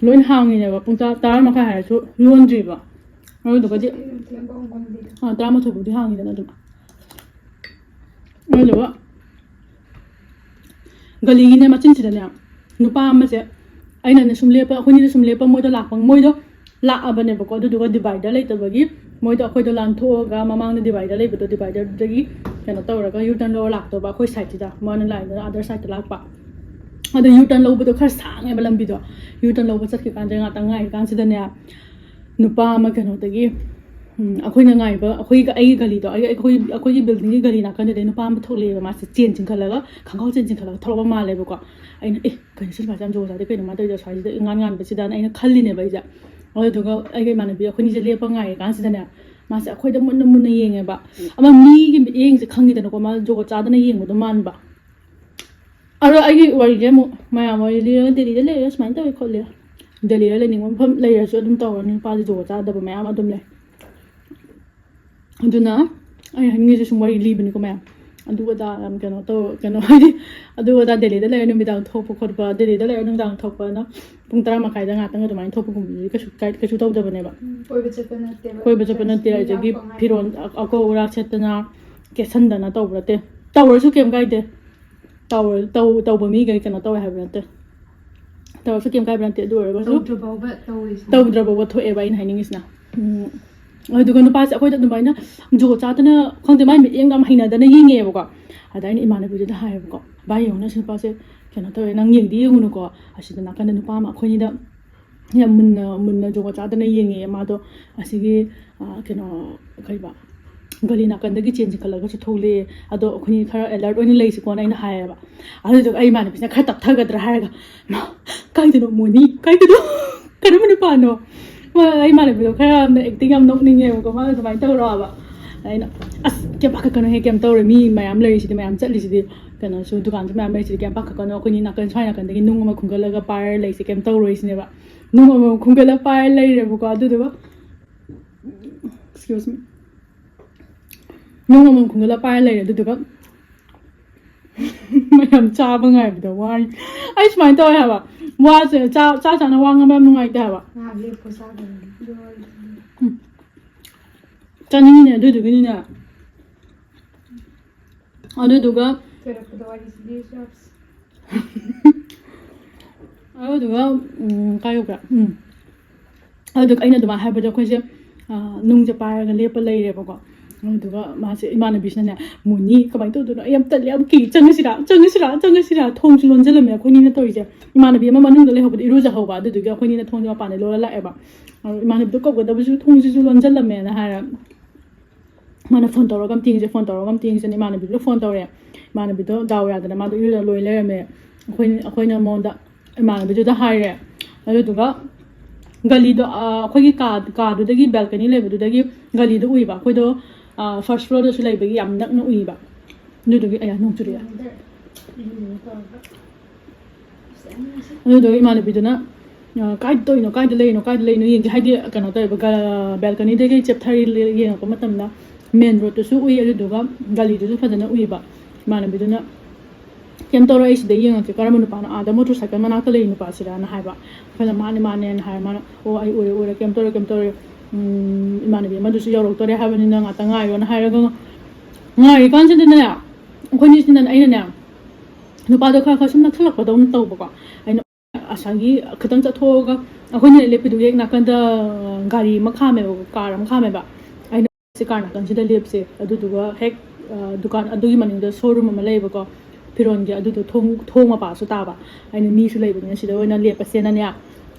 ꯂꯣꯏ ꯍꯥꯡꯉꯤꯅꯦꯕ꯫ ꯄꯨꯡ ꯇꯔꯥ, ꯇꯔꯥ ꯃꯈꯥꯏ ꯍꯥꯏꯔꯁꯨ ꯂꯣꯟꯗ꯭ꯔꯤꯕ꯫ ꯑꯗꯨꯗꯨꯒꯗꯤ, ꯑ, ꯇꯔꯥꯃꯥꯊꯣꯏ ꯐꯥꯎꯗꯤ ꯍꯥꯡꯉꯤꯗꯅ ꯑꯗꯨꯝ꯫ ꯑꯗꯨꯗꯨꯒ ꯒꯂꯤꯒꯤꯅꯦ ꯃꯆꯤꯟꯁꯤꯗꯅꯦ ꯅꯨꯄꯥ ꯑꯃꯁꯦ, ꯑꯩꯅꯅꯦ ꯁꯨꯝ ꯂꯦꯞꯄ, ꯑꯩꯈꯣꯏꯅꯤꯅ ꯁꯨꯝ ꯂꯦꯞꯄ, ꯃꯣꯏꯗꯣ ꯂꯥꯛꯄ, ꯃꯣꯏꯗꯣ ꯂꯥꯛꯑꯕꯅꯦꯕꯀꯣ꯫ ꯑꯗꯨꯗꯨꯒ divider ꯂꯩꯇꯕꯒꯤ ꯃꯣꯏꯗꯣ ꯑꯩꯈꯣꯏꯗꯣ ꯂꯥꯟꯊꯣꯛꯑꯒ ꯃꯃꯥꯡꯗ divider ꯂꯩꯕꯗꯣ, dividerꯗꯒꯤ ꯀꯩꯅꯣ ꯇꯧꯔꯒ U-turn ꯂꯧꯔ ꯂꯥꯛꯇꯧꯕ ꯑꯩꯈꯣꯏ sideꯁꯤꯗ, ꯃꯥꯅ ꯂꯥꯏꯟꯗꯨꯅ other sideꯇ ꯂꯥꯛꯄ꯫ ꯑꯗꯣ U-turn ꯂꯧꯕꯗꯣ ꯈꯔ ꯁꯥꯡꯉꯦꯕ ꯂꯝꯕꯤꯗꯣ꯫ U-turn ꯂꯧꯕ ꯆꯠꯈꯤꯀꯥꯟꯗ ꯉꯥꯛꯇꯪ ꯉꯥꯏꯔꯤꯀꯥꯟꯁꯤꯗꯅꯦ ꯅꯨꯄꯥ ꯑꯃ ꯀꯩꯅꯣꯗꯒꯤ, ꯎꯝ, ꯑꯩꯈꯣꯏꯅ ꯉꯥꯏꯕ, ꯑꯩꯈꯣꯏꯒ, ꯑꯩꯒꯤ ꯒꯂꯤꯗꯣ, ꯑꯩ, ꯑꯩꯈꯣꯏ, ꯑꯩꯈꯣꯏꯒꯤ buildingꯒꯤ ꯒꯂꯤ ꯅꯥꯀꯟꯗꯨꯗꯩ ꯅꯨꯄꯥ ꯑꯃ ꯊꯣꯛꯂꯛꯑꯦꯕ꯫ ꯃꯥꯁꯦ ꯆꯦꯟ ꯆꯤꯡꯈꯠꯂꯒ, ꯈꯪꯒꯥꯎ ꯆꯦꯟ ꯆꯤꯡꯈꯠꯂꯒ ꯊꯣꯛꯂꯛꯄ ꯃꯥꯜꯂꯦꯕꯀꯣ꯫ ꯑꯩꯅ, "ꯑꯦ, ꯀꯩꯅꯣ ꯁꯤ ꯅꯨꯄꯥꯁꯦ ꯌꯥꯝ ꯖꯒꯣꯠ ꯆꯥꯗꯦ, ꯀꯩꯅꯣ ꯃꯥ ꯇꯧꯔꯤꯗꯣ ꯁ꯭ꯋꯥꯏꯁꯤꯗ ꯏꯉꯥꯟ ꯉꯥꯟꯕꯁꯤꯗꯅ?" ꯑꯩꯅ ꯈꯜꯂꯤꯅꯦꯕ ꯑꯩꯁꯦ꯫ ꯑꯗꯨꯗꯨꯒ ꯑꯩꯒ ꯏꯃꯥꯟꯅꯕꯤ ꯑꯩꯈꯣꯏꯅꯤꯁꯦ ꯂꯦꯞꯄ ꯉꯥꯏꯔꯤ ꯀꯥꯟꯁꯤꯗꯅꯦ, ꯃꯥꯁꯦ ꯑꯩꯈꯣꯏꯗ ꯃꯨꯟꯅ ꯃꯨꯟꯅ ꯌꯦꯡꯉꯦꯕ꯫ ꯑꯃ ꯃꯤꯒꯤ ꯃꯤꯠꯌꯦꯡꯁꯦ ꯈꯪꯉꯤꯗꯅꯀꯣ, ꯃꯥ ꯖꯨꯒꯣꯠ ꯆꯥꯗꯅ ꯌꯦꯡꯕꯗꯣ ꯃꯥꯟꯕ꯫ ꯑꯗꯣ ꯑꯩꯒꯤ ꯋꯥꯔꯤꯁꯦ ꯑꯃꯨꯛ ꯃꯌꯥꯝ ꯋꯥꯔꯤ ꯂꯤꯔꯒ, "ꯗꯦꯜꯂꯤꯗ ꯂꯩꯔꯒ ꯁꯨꯃꯥꯏꯅ ꯇꯧꯋꯤ ꯈꯣꯠꯂꯤ"꯫ ꯗꯦꯜꯂꯤꯗ ꯂꯩꯅꯤꯡꯕ ꯃꯐꯝ ꯂꯩꯔꯁꯨ ꯑꯗꯨꯝ ꯇꯧꯔꯅꯤ, ꯅꯨꯄꯥꯁꯦ ꯖꯨꯒꯣꯠ ꯆꯥꯗꯕ ꯃꯌꯥꯝ ꯑꯗꯨꯝ ꯂꯩ꯫ ꯑꯗꯨꯅ ꯑꯩ ꯍꯥꯏꯅꯤꯡꯉꯤꯁꯦ ꯁꯨꯝ ꯋꯥꯔꯤ ꯂꯤꯕꯅꯤꯀꯣ ꯃꯌꯥꯝ꯫ ꯑꯗꯨ ꯑꯗꯥ ꯌꯥꯝ ꯀꯩꯅꯣ ꯇꯧ-, ꯀꯩꯅꯣ ꯍꯥꯏꯗꯤ, ꯑꯗꯨ ꯑꯗꯥ ꯗꯦꯜꯂꯤꯗ ꯂꯩꯔ ꯅꯨꯃꯤꯗꯥꯡ ꯊꯣꯛꯄ ꯈꯣꯠꯄ, ꯗꯦꯜꯂꯤꯗ ꯂꯩꯔ ꯅꯨꯃꯤꯗꯥꯡ ꯊꯣꯛꯄꯅ ꯄꯨꯡ ꯇꯔꯥ ꯃꯈꯥꯏꯗ ꯉꯥꯛꯇꯪ ꯑꯗꯨꯃꯥꯏꯅ ꯊꯣꯛꯄꯒꯨꯝꯕꯗꯨꯗꯤ ꯀꯩꯁꯨ ꯀꯥꯏ-, ꯀꯩꯁꯨ ꯇꯧꯗꯕꯅꯦꯕ꯫ ꯎꯝ, ꯀꯣꯏꯕ ꯆꯠꯄ ꯅꯠꯇꯦꯕ꯫ ꯀꯣꯏꯕ ꯆꯠꯄ ꯅꯠꯇꯦ, ꯆꯥꯛ ꯑꯗꯒꯤ ꯇꯣꯛ ꯉꯥꯏ-, ꯐꯤꯔꯣꯜ ꯑ-, ꯑꯀꯧ ꯑꯔꯥꯛ ꯁꯦꯠꯇꯅ ꯀꯦꯁꯟꯗꯅ ꯇꯧꯕ ꯅꯠꯇꯦ꯫ ꯇꯧꯔꯁꯨ ꯀꯩꯝ ꯀꯥꯏꯗꯦ꯫ ꯇꯧꯔ-, ꯇꯧ-, ꯇꯧꯕ ꯃꯤꯈꯩ ꯀꯩꯅꯣ ꯇꯧꯋꯦ ꯍꯥꯏꯕ ꯅꯠꯇꯦ꯫ ꯇꯧꯔꯁꯨ ꯀꯩꯝ ꯀꯥꯏꯕ ꯅꯠꯇꯦ꯫ ꯑꯗꯨ ꯑꯣꯏꯔꯒꯁꯨ ꯇꯧꯗ꯭ꯔꯐꯥꯎꯕ ꯇꯧꯔꯤꯁꯤꯅꯦ꯫ ꯇꯧꯗ꯭ꯔꯐꯥꯎꯕ ꯊꯣꯛꯑꯦꯕ ꯑꯩꯅ ꯍꯥꯏꯅꯤꯡꯉꯤꯁꯤꯅ꯫ ꯎꯝ꯫ ꯑꯗꯨꯒ ꯅꯨꯄꯥꯁꯦ ꯑꯩꯈꯣꯏꯗ ꯑꯗꯨꯃꯥꯏꯅ ꯖꯨꯒꯣꯠ ꯆꯥꯗꯅ, ꯈꯪꯗꯦ, ꯃꯥꯏ ꯃꯤꯠꯌꯦꯡꯗꯣ ꯌꯥꯝ ꯍꯩꯅꯗꯅ ꯌꯦꯡꯉꯦꯕꯀꯣ꯫ ꯑꯗ ꯑꯩꯅ ꯏꯃꯥꯟꯅꯕꯤꯗꯨꯗ ꯍꯥꯏꯌꯦꯕꯀꯣ, "ꯚꯥꯏ, ꯌꯦꯡꯉꯨꯅꯦ, ꯑꯁꯤ ꯅꯨꯄꯥꯁꯦ ꯀꯩꯅꯣ ꯇꯧꯋꯦ, ꯅꯪ ꯌꯦꯡꯗꯤ ꯌꯦꯡꯉꯨꯅꯨꯀꯣ, ꯑꯁꯤꯗ ꯅꯥꯀꯟꯗ ꯅꯨꯄꯥ ꯑꯃ ꯑꯩꯈꯣꯏꯅꯤꯗ ꯌꯥꯝ ꯃꯨꯟꯅ, ꯃꯨꯟꯅ ꯖꯨꯒꯣꯠ ꯆꯥꯗꯅ ꯌꯦꯡꯉꯦ꯫ ꯃꯥꯗꯣ ꯑꯁꯤꯒꯤ, ꯑ, ꯀꯩꯅꯣ, ꯀꯩꯕ, ꯒꯂꯤ ꯅꯥꯀꯟꯗꯒꯤ ꯆꯦꯟ ꯆꯤꯡꯈꯠꯂꯒꯁꯨ ꯊꯣꯛꯂꯛꯑꯦ꯫ ꯑꯗꯣ ꯑꯩꯈꯣꯏꯅꯤ ꯈꯔ alert ꯑꯣꯏꯅ ꯂꯩꯁꯤꯀꯣꯅ" ꯑꯩꯅ ꯍꯥꯏꯌꯦꯕ꯫ ꯑꯗꯨꯗꯨꯒ ꯑꯩ ꯏꯃꯥꯟꯅꯕꯤꯁꯤꯅ ꯈꯔ ꯇꯞꯊꯒꯗ꯭ꯔꯥ ꯍꯥꯏꯔꯒ, "ꯃꯥ, ꯀꯥꯏꯗꯅꯣ ꯃꯣꯅꯤ? ꯀꯥꯏꯗꯅꯣ? ꯀꯔꯝꯕ ꯅꯨꯄꯥꯅꯣ?" ꯃꯥ, ꯑꯩ ꯏꯃꯥꯟꯅꯕꯤꯗꯣ ꯈꯔ ꯌꯥꯝꯅ acting ꯌꯥꯝ ꯅꯣꯛꯅꯤꯡꯉꯦꯕꯀꯣ, ꯃꯥꯅ ꯑꯗꯨꯃꯥꯏꯅ ꯇꯧꯔꯛꯑꯕ꯫ ꯑꯩꯅ, "ꯑꯁ, ꯀꯩꯝ ꯄꯥꯈꯠꯀꯅꯨꯍꯦ, ꯀꯩꯝ ꯇꯧꯔꯣꯏ, ꯃꯤ ꯃꯌꯥꯝ ꯂꯩꯔꯤꯁꯤꯗꯤ, ꯃꯌꯥꯝ ꯆꯠꯂꯤꯁꯤꯗꯤ, ꯀꯩꯅꯣꯁꯨ, ꯗꯨꯀꯥꯟꯁꯨ ꯃꯌꯥꯝ ꯂꯩꯔꯤꯁꯤꯗꯤ, ꯀꯩꯝ ꯄꯥꯈꯠꯀꯅꯨ, ꯑꯩꯈꯣꯏꯅꯤ ꯅꯥꯀꯟ, ꯁ꯭ꯋꯥꯏ ꯅꯥꯀꯟꯗꯒꯤ ꯅꯨꯡ ꯑꯃ ꯈꯨꯟꯒꯠꯂꯒ ꯄꯥꯏꯔ ꯂꯩꯁꯦ, ꯀꯩꯝ ꯇꯧꯔꯣꯏ" ꯁꯤꯅꯦꯕ꯫ ꯅꯨꯡ ꯑꯃꯃꯝ ꯈꯨꯟꯒꯠꯂ ꯄꯥꯏꯔ ꯂꯩꯔꯦꯕꯀꯣ꯫ ꯑꯗꯨꯗꯨꯒ, excuse me, ꯅꯨꯡ ꯑꯃꯃꯝ ꯈꯨꯟꯒꯠꯂ ꯄꯥꯏꯔ ꯂꯩꯔꯦ꯫ ꯑꯗꯨꯗꯨꯒ ꯃꯌꯥꯝ ꯆꯥꯕ ꯉꯥꯏꯕꯗ ꯋꯥꯔꯦ꯫ ꯑꯩ ꯁꯨꯃꯥꯏꯅ ꯇꯧꯋꯦ ꯍꯥꯏꯕ, ꯋꯥꯁꯦ, ꯆꯥ-, ꯆꯥ ꯆꯥꯅ ꯋꯥ ꯉꯥꯡꯕ ꯌꯥꯝ ꯅꯨꯡꯉꯥꯏꯇꯦ ꯍꯥꯏꯕ꯫ ꯉꯥꯏꯍꯥꯛ ꯂꯦꯞꯄꯣ, ꯆꯥꯗꯕꯅꯤ꯫ ꯎꯝ꯫ ꯆꯥꯅꯤꯡꯉꯤꯅꯦ, ꯑꯗꯨꯗꯨꯒꯤꯅꯤꯅꯦ꯫ ꯑꯗꯨꯗꯨꯒ ꯊꯣꯏꯔꯛꯄꯗ ꯋꯥꯔꯤꯁꯤ ꯂꯤꯔꯁꯨ ꯌꯥꯕꯁꯤ꯫ ꯑꯗꯨꯗꯨꯒ, ꯎꯝ, ꯀꯥꯏ ꯌꯧꯈ꯭ꯔꯦ? ꯎꯝ꯫ ꯑꯗꯨꯗꯨꯒ ꯑꯩꯅ ꯑꯗꯨꯃꯥꯏꯅ ꯍꯥꯏꯕꯗꯣ ꯑꯩꯈꯣꯏꯁꯦ, ꯑ, ꯅꯨꯡꯁꯦ ꯄꯥꯏꯔꯒ ꯂꯦꯞꯄ ꯂꯩꯔꯦꯕꯀꯣ꯫ ꯑꯗꯨꯗꯨꯒ ꯃꯥꯁꯦ, ꯏꯃꯥꯟꯅꯕꯤꯁꯤꯅꯅꯦ, "ꯃꯣꯅꯤ, ꯀꯃꯥꯏꯅ ꯇꯧꯗꯣꯏꯅꯣ? ꯑꯩ ꯌꯥꯝ ꯇꯜꯂꯦ, ꯌꯥꯝ ꯀꯤ, ꯆꯪꯉꯁꯤꯔꯥ, ꯆꯪꯉꯁꯤꯔꯥ, ꯆꯪꯉꯁꯤꯔꯥ?" ꯊꯣꯡꯁꯨ ꯂꯣꯟꯁꯤꯜꯂꯝꯃꯦ ꯑꯩꯈꯣꯏꯅꯤꯅ ꯇꯧꯔꯤꯁꯦ꯫ ꯏꯃꯥꯟꯅꯕꯤ ꯑꯃ ꯃꯅꯨꯡꯗ ꯂꯩꯍꯧꯕꯗꯤ ꯏꯔꯨꯖꯍꯧꯕ, ꯑꯗꯨꯗꯨꯒꯤ ꯑꯩꯈꯣꯏꯅꯤꯅ ꯊꯣꯡꯁꯦ ꯃꯄꯥꯟꯗ ꯂꯣꯜꯂ ꯂꯥꯛꯑꯦꯕ꯫ ꯑꯗꯣ ꯏꯃꯥꯟꯅꯕꯤꯗꯣ ꯀꯧꯒꯗꯕꯁꯨ ꯊꯣꯡꯁꯤꯁꯨ ꯂꯣꯟꯁꯤꯜꯂꯝꯃꯦꯅ ꯍꯥꯏꯔ, ꯃꯥꯅ phone ꯇꯧꯔꯒ ꯑꯝꯇ ꯌꯦꯡꯁꯦ, phone ꯇꯧꯔꯒ ꯑꯝꯇ ꯌꯦꯡꯁꯦꯅ ꯏꯃꯥꯟꯅꯕꯤꯗꯨꯗ phone ꯇꯧꯔꯦ꯫ ꯏꯃꯥꯟꯅꯕꯤꯗꯣ ꯗꯥꯎ ꯌꯥꯗꯅ ꯃꯥꯗꯣ ꯏꯔꯨꯖ ꯂꯣꯏ ꯂꯩꯔꯝꯃꯦ꯫ ꯑꯩꯈꯣꯏ, ꯑꯩꯈꯣꯏꯅ ꯃꯉꯣꯟꯗ, ꯏꯃꯥꯟꯅꯕꯤꯗꯨꯗ ꯍꯥꯏꯔꯦ꯫ ꯑꯗꯨꯗꯨꯒ ꯒꯂꯤꯗꯣ ꯑꯩꯈꯣꯏꯒꯤ ꯀꯥ ꯀꯥꯗꯨꯗꯒꯤ ꯕꯦꯜꯀꯅꯤ ꯂꯩꯕꯗꯨꯗꯒꯤ ꯒꯂꯤꯗꯣ ꯎꯏꯕ꯫ ꯑꯩꯈꯣꯏꯗꯣ ꯐꯥꯔꯁ ꯐ꯭ꯂꯣꯔꯗꯁꯨ ꯂꯩꯕꯒꯤ ꯌꯥꯝ ꯅꯛꯅ ꯎꯏꯕ꯫ ꯑꯗꯨꯗꯨꯒꯤ ꯑꯌꯥ, ꯅꯣꯡ ꯆꯨꯔꯛꯑꯦ꯫ ꯑꯗꯨꯗꯨꯒ ꯏꯃꯥꯟꯅꯕꯤꯗꯨꯅ "ꯀꯥꯏꯗ ꯇꯧꯔꯤꯅꯣ, ꯀꯥꯏꯗ ꯂꯩꯔꯤꯅꯣ, ꯀꯥꯏꯗ ꯂꯩꯔꯤꯅꯣ ꯌꯦꯡꯁꯦ", ꯍꯥꯏꯗꯤ ꯀꯩꯅꯣ ꯇꯧꯋꯦꯕ, ꯕꯦꯜꯀꯅꯤꯗꯒꯤ ꯆꯦꯞꯊꯔꯤ ꯌꯦꯡꯉꯛꯄ ꯃꯇꯝꯗ ꯃꯦꯟ ꯔꯣꯗꯇꯨꯁꯨ ꯎꯏ, ꯑꯗꯨꯗꯨꯒ ꯒꯂꯤꯗꯨꯁꯨ ꯐꯖꯅ ꯎꯏꯕ꯫ ꯏꯃꯥꯟꯅꯕꯤꯗꯨꯅ "ꯀꯩꯝ ꯇꯧꯔꯣꯏ, ꯑꯩ ꯁꯤꯗ ꯌꯦꯡꯉꯛꯀꯦ, ꯀꯔꯝꯕ ꯅꯨꯄꯥꯅꯣ, ꯑꯥꯗ ꯃꯣꯇꯣꯔ ꯁꯥꯏꯀꯜ ꯃꯅꯥꯛꯇ ꯂꯩ ꯅꯨꯄꯥꯁꯤꯔꯥꯅ?" ꯍꯥꯏꯕ꯫ ꯑꯩꯈꯣꯏꯅ "ꯃꯥꯅꯦ, ꯃꯥꯅꯦꯅ" ꯍꯥꯏꯔ, ꯃꯥꯅ "ꯑꯣ, ꯑꯩ ꯎꯔꯦ, ꯎꯔꯦ, ꯀꯩꯝ ꯇꯧꯔꯣꯏ, ꯀꯩꯝ ꯇꯧꯔꯣꯏ, ꯏꯃꯥꯟꯅꯕꯤ ꯑꯃꯗꯨꯁꯨ ꯌꯧꯔꯛꯇꯣꯔꯦ ꯍꯥꯏꯕꯅꯤꯅ ꯉꯥꯛꯇꯪ ꯉꯥꯏꯌꯣꯅ" ꯍꯥꯏꯔꯒ ꯉꯥꯏꯔꯤꯀꯥꯟꯁꯤꯗꯅꯦ, ꯑꯩꯈꯣꯏꯅꯤꯁꯤꯅꯅꯦ, ꯑꯩꯅꯅꯦ ꯅꯨꯄꯥꯗꯣ ꯈꯔ ꯈꯔ ꯁꯨꯝ ꯅꯛꯁꯜꯂꯛꯄꯗꯧꯅ ꯇꯧꯕꯀꯣ꯫ ꯑꯩꯅ ꯑꯁꯥꯏꯒꯤ ꯈꯤꯇꯪ ꯆꯠꯊꯣꯛꯑꯒ, ꯑꯩꯈꯣꯏꯅ ꯂꯦꯞꯄꯤꯗꯨꯒꯤ ꯍꯦꯛ ꯅꯥꯀꯟꯗ ꯒꯥꯔꯤ ꯑꯃ ꯈꯥꯝꯃꯦꯕ, ꯀꯥꯔ ꯑꯃ ꯈꯥꯝꯃꯦꯕ꯫ ꯑꯩꯅ "ꯁꯤ ꯀꯥꯔ ꯅꯥꯀꯟꯁꯤꯗ ꯂꯦꯞꯁꯦ", ꯑꯗꯨꯗꯨꯒ ꯍꯦꯛ ꯗꯨꯀꯥꯟ ꯑꯗꯨꯒꯤ ꯃꯅꯤꯡꯗ ꯁꯣꯔꯨꯝ ꯑꯃ ꯂꯩꯌꯦꯕꯀꯣ, ꯐꯤꯔꯣꯟꯒꯤ, ꯑꯗꯨꯗꯣ ꯊꯣꯡ ꯊꯣꯡ ꯃꯄꯥꯁꯨ ꯇꯥꯕ꯫ ꯑꯩꯅ "ꯃꯤꯁꯨ ꯂꯩꯕꯅꯤꯅ ꯁꯤꯗ ꯑꯣꯏꯅ ꯂꯦꯞꯄꯁꯦꯅꯅꯦ"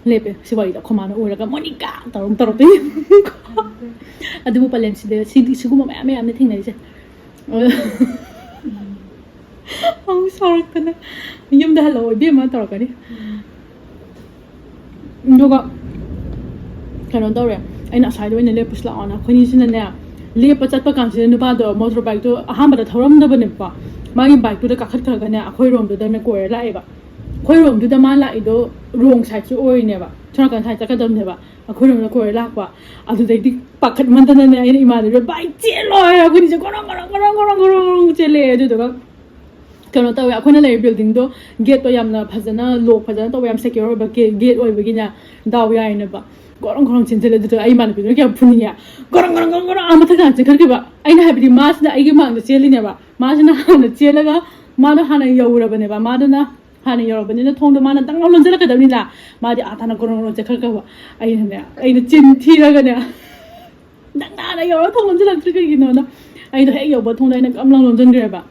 ꯂꯦꯞꯄꯦ꯫ ꯁꯤ ꯋꯥꯔꯤꯗ ꯑꯩꯈꯣꯏ ꯃꯥꯅ ꯎꯔꯒ "ꯃꯣꯅꯤꯀꯥ" ꯇꯧꯔ ꯑꯃꯨꯛ ꯇꯧꯔꯛꯇꯣꯏꯅꯤ꯫ ꯑꯗꯨꯕꯨ ꯄꯂꯦꯟꯁꯤꯗ ꯁꯤꯗꯤ ꯁꯤꯒꯨꯝꯕ ꯃꯌꯥꯝ ꯃꯌꯥꯝꯅꯤ ꯊꯦꯡꯅꯔꯤꯁꯦ꯫ ꯑꯃꯨꯛ ꯁꯥꯎꯔꯛꯇꯅ "ꯌꯨꯝꯗ ꯍꯜꯂꯛꯑꯣ ꯏꯕꯦꯝꯃ" ꯇꯧꯔꯛꯀꯅꯤ꯫ ꯑꯗꯨꯒ ꯀꯩꯅꯣ ꯇꯧꯔꯦ, ꯑꯩꯅ "ꯑꯁ꯭ꯋꯥꯏꯗ ꯑꯣꯏꯅ ꯂꯦꯞꯄꯨꯁꯤ ꯂꯥꯛꯑꯣꯅ", ꯑꯩꯈꯣꯏꯅꯤꯁꯤꯅꯅꯦ ꯂꯦꯞꯄ ꯆꯠꯄ ꯀꯥꯟꯁꯤꯗ ꯅꯨꯄꯥꯗꯣ ꯃꯣꯇꯣꯔ ꯕꯥꯏꯛꯇꯣ ꯑꯍꯥꯟꯕꯗ ꯊꯧꯔꯝꯗꯕꯅꯦꯕꯀꯣ꯫ ꯃꯥꯒꯤ ꯕꯥꯏꯛꯇꯨꯗ ꯀꯥꯈꯠꯈ꯭ꯔꯒꯅꯦ ꯑꯩꯈꯣꯏꯔꯣꯝꯗꯨꯗꯅꯦ ꯀꯣꯏꯔ ꯂꯥꯛꯑꯦꯕ꯫ ꯑꯩꯈꯣꯏꯔꯣꯝꯗꯨꯗ ꯃꯥ ꯂꯥꯛꯏꯗꯣ ꯔꯣꯡ ꯁꯥꯏꯠꯁꯨ ꯑꯣꯏꯔꯤꯅꯦꯕ, ꯁꯣꯝ ꯅꯥꯀꯟ ꯁꯥꯏꯠ ꯆꯠꯀꯗꯕꯅꯦꯕ꯫ ꯑꯩꯈꯣꯏꯔꯣꯝꯗ ꯀꯣꯏꯔ ꯂꯥꯛꯄ꯫ ꯑꯗꯨꯗꯩꯗꯤ ꯄꯥꯈꯠꯃꯟꯗꯅꯅꯦ ꯑꯩꯅ ꯏꯃꯥꯟꯅꯕꯤꯗ "ꯚꯥꯏ ꯆꯦꯜꯂꯣ" ꯍꯥꯏꯔ ꯑꯩꯈꯣꯏꯅꯤꯁꯦ ꯒꯣꯔꯣꯡ ꯒꯣꯔꯣꯡ ꯒꯣꯔꯣꯡ ꯒꯣꯔꯣꯡ ꯒꯣꯔꯣꯡ ꯆꯦꯜꯂꯛꯑꯦ꯫ ꯑꯗꯨꯗꯨꯒ ꯀꯩꯅꯣ ꯇꯧꯋꯦ, ꯑꯩꯈꯣꯏꯅ ꯂꯩꯔꯤꯕ ꯕꯤꯜꯗꯤꯡꯗꯣ ꯒꯦꯠꯇꯣ ꯌꯥꯝꯅ ꯐꯖꯅ ꯂꯣꯛ ꯐꯖꯅ ꯇꯧꯕ, ꯌꯥꯝ ꯁꯦꯀ꯭ꯌꯣꯔ ꯑꯣꯏꯕ ꯒꯦꯠ ꯑꯣꯏꯕꯒꯤꯅꯦ, ꯗꯥꯎ ꯌꯥꯏꯅꯦꯕ꯫ ꯒꯣꯔꯣꯡ ꯒꯣꯔꯣꯡ ꯆꯦꯟꯁꯤꯜꯂꯦ꯫ ꯑꯗꯨꯗ ꯑꯩ ꯏꯃꯥꯟꯅꯕꯤꯗꯨꯅ ꯀꯌꯥꯝ ꯐꯨꯅꯤꯡꯉꯦ, ꯒꯣꯔꯣꯡ ꯒꯣꯔꯣꯡ ꯒꯣꯔꯣꯡ ꯒꯣꯔꯣꯡ ꯑꯥ ꯃꯊꯛ ꯇꯥꯟꯅ ꯆꯦꯟꯈꯠꯈꯤꯕ꯫ ꯑꯩꯅ ꯍꯥꯏꯕꯗꯤ ꯃꯥꯁꯤꯅ ꯑꯩꯒꯤ ꯃꯥꯡꯗ ꯆꯦꯜꯂꯤꯅꯦꯕ, ꯃꯥꯁꯤꯅ ꯍꯥꯟꯅ ꯆꯦꯜꯂꯒ ꯃꯥꯅ ꯍꯥꯟꯅ ꯌꯧꯔꯕꯅꯦꯕ꯫ ꯃꯥꯗꯨꯅ ꯍꯥꯟꯅ ꯌꯧꯔꯕꯅꯤꯅ ꯊꯣꯡꯗꯣ ꯃꯥꯅ ꯗꯪ ꯂꯥꯎ ꯂꯣꯟꯁꯤꯜꯂꯛꯀꯗꯕꯅꯤꯅ, ꯃꯥꯗꯤ ꯑꯥ ꯇꯥꯟꯅ ꯒꯣꯔꯣꯡ ꯒꯣꯔꯣꯡ ꯆꯦꯟꯈꯠꯈ꯭ꯔꯕ꯫ ꯑꯩꯅꯅꯦ, ꯑꯩꯅ ꯆꯤꯟ ꯊꯤꯔꯒꯅꯦ, "ꯅꯪ ꯍꯥꯟꯅ ꯌꯧꯔꯒ ꯊꯣꯡ ꯂꯣꯟꯁꯤꯜꯂꯛꯇ꯭ꯔꯤ ꯀꯩꯒꯤꯅꯣꯅ?" ꯑꯩꯗꯣ ꯍꯦꯛ ꯌꯧꯕ ꯊꯣꯡꯗꯣ ꯑꯩꯅ ꯒꯝ ꯂꯥꯎ ꯂꯣꯟꯁꯤꯟꯈ꯭ꯔꯦꯕ꯫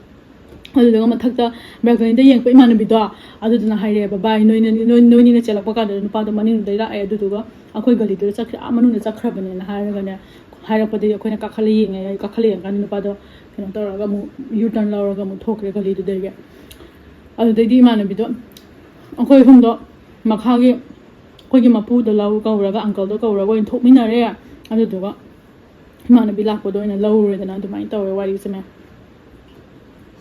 ꯑꯗꯨꯗꯨꯒ ꯃꯊꯛꯇ ꯕꯦꯜꯀꯅꯤꯗ ꯌꯦꯡꯉꯛꯄ ꯏꯃꯥꯟꯅꯕꯤꯗꯣ, ꯑꯗꯨꯗꯨꯅ ꯍꯥꯏꯔꯛꯑꯦꯕ, "ꯚꯥꯏ, ꯅꯣꯏꯅ, ꯅꯣꯏ, ꯅꯣꯏꯅꯤꯅ ꯆꯦꯜꯂꯛꯄ ꯀꯥꯟꯗ ꯅꯨꯄꯥꯗꯣ ꯃꯅꯤꯡꯗꯨꯗꯩ ꯂꯥꯛꯑꯦ, ꯑꯗꯨꯗꯨꯒ ꯑꯩꯈꯣꯏ ꯒꯂꯤꯗꯨꯗ ꯆꯠꯈ꯭ꯔꯦ, ꯑꯥ ꯃꯅꯨꯡꯗ ꯆꯠꯈ꯭ꯔꯕꯅꯦꯅ" ꯍꯥꯏꯔꯒꯅꯦ, ꯍꯥꯏꯔꯛꯄꯗꯒꯤ ꯑꯩꯈꯣꯏꯅ ꯀꯥꯈꯠꯂ ꯌꯦꯡꯉꯦ꯫ ꯀꯥꯈꯠꯂ ꯌꯦꯡꯉꯀꯥꯟꯗ ꯅꯨꯄꯥꯗꯣ ꯀꯩꯅꯣ ꯇꯧꯔꯒ ꯑꯃꯨꯛ ꯌꯨ ꯇꯔꯟ ꯂꯧꯔꯒ ꯑꯃꯨꯛ ꯊꯣꯛꯈ꯭ꯔꯦ ꯒꯂꯤꯗꯨꯗꯒꯤ꯫ ꯑꯗꯨꯗꯩꯗꯤ ꯏꯃꯥꯟꯅꯕꯤꯗꯣ, ꯑꯩꯈꯣꯏ ꯑꯍꯨꯝꯗꯣ ꯃꯈꯥꯒꯤ ꯑꯩꯈꯣꯏꯒꯤ ꯃꯄꯨꯗꯣ ꯂꯧ ꯀꯧꯔꯒ, ꯑꯪꯀꯜꯗꯣ ꯀꯧꯔꯒ ꯑꯣꯏꯅ ꯊꯣꯛꯃꯤꯟꯅꯔꯦ꯫ ꯑꯗꯨꯗꯨꯒ ꯏꯃꯥꯟꯅꯕꯤ ꯂꯥꯛꯄꯗꯣ ꯑꯣꯏꯅ ꯂꯧꯔꯨꯔꯦꯗꯅ, ꯑꯗꯨꯃꯥꯏꯅ ꯇꯧꯋꯦ ꯋꯥꯔꯤꯁꯦ, ꯃꯌꯥꯝ꯫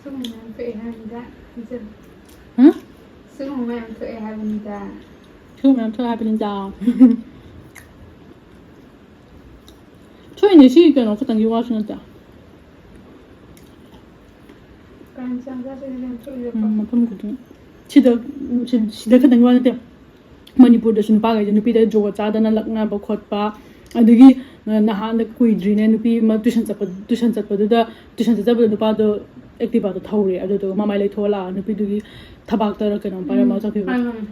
ꯁꯤꯒꯨꯝꯕ ꯃꯌꯥꯝ ꯊꯣꯛꯑꯦ ꯍꯥꯏꯕꯅꯤꯗ, ꯏꯆꯦ꯫ ꯍꯥ? ꯁꯤꯒꯨꯝꯕ ꯃꯌꯥꯝ ꯊꯣꯛꯑꯦ ꯍꯥꯏꯕꯅꯤꯗ꯫ ꯁꯤꯒꯨꯝꯕ ꯃꯌꯥꯝ ꯊꯣꯛꯑꯦ ꯍꯥꯏꯕꯅꯤꯗ꯫ ꯊꯣꯛꯏꯅꯦ, ꯁꯤ ꯀꯩꯅꯣ ꯈꯛꯇꯪꯒꯤ ꯋꯥꯁꯨ ꯅꯠꯇꯦ꯫ ꯀꯥꯏꯅ ꯆꯪꯖꯁꯦ, ꯌꯥꯝ ꯊꯣꯛꯏꯕ꯫ ꯎꯝ, ꯃꯐꯝ ꯈꯨꯗꯤꯡ꯫ ꯁꯤꯗ, ꯁꯤ-, ꯁꯤꯗ ꯈꯛꯇꯪꯒꯤ ꯋꯥ ꯅꯠꯇꯦ꯫ ꯃꯅꯤꯄꯨꯔꯗꯁꯨ ꯅꯨꯄꯥꯈꯩꯁꯦ ꯅꯨꯄꯤꯗ ꯖꯨꯒꯣꯠ ꯆꯥꯗꯅ ꯂꯛꯅꯕ ꯈꯣꯠꯄ, ꯑꯗꯒꯤ ꯅꯍꯥꯟꯗ ꯀꯨꯏꯗ꯭ꯔꯤꯅꯦ, ꯅꯨꯄꯤ ꯑꯃ tuition ꯆꯠꯄ, tuition ꯆꯠꯄꯗꯨꯗ, tuition ꯆꯠꯆꯕꯗ ꯅꯨꯄꯥꯗꯣ Activa-ꯗꯣ ꯊꯧꯔꯦ, ꯑꯗꯨꯗꯨꯒ ꯃꯃꯥꯏ ꯂꯩꯊꯣꯛꯑ ꯂꯥꯛꯑ ꯅꯨꯄꯤꯗꯨꯒꯤ ꯊꯕꯥꯛꯇꯔ ꯀꯩꯅꯣꯝ ꯄꯥꯏꯔꯝꯃꯒ ꯎꯝ, ꯆꯠꯈꯤꯕ꯫ ꯍꯣꯏ, ꯍꯣꯏ꯫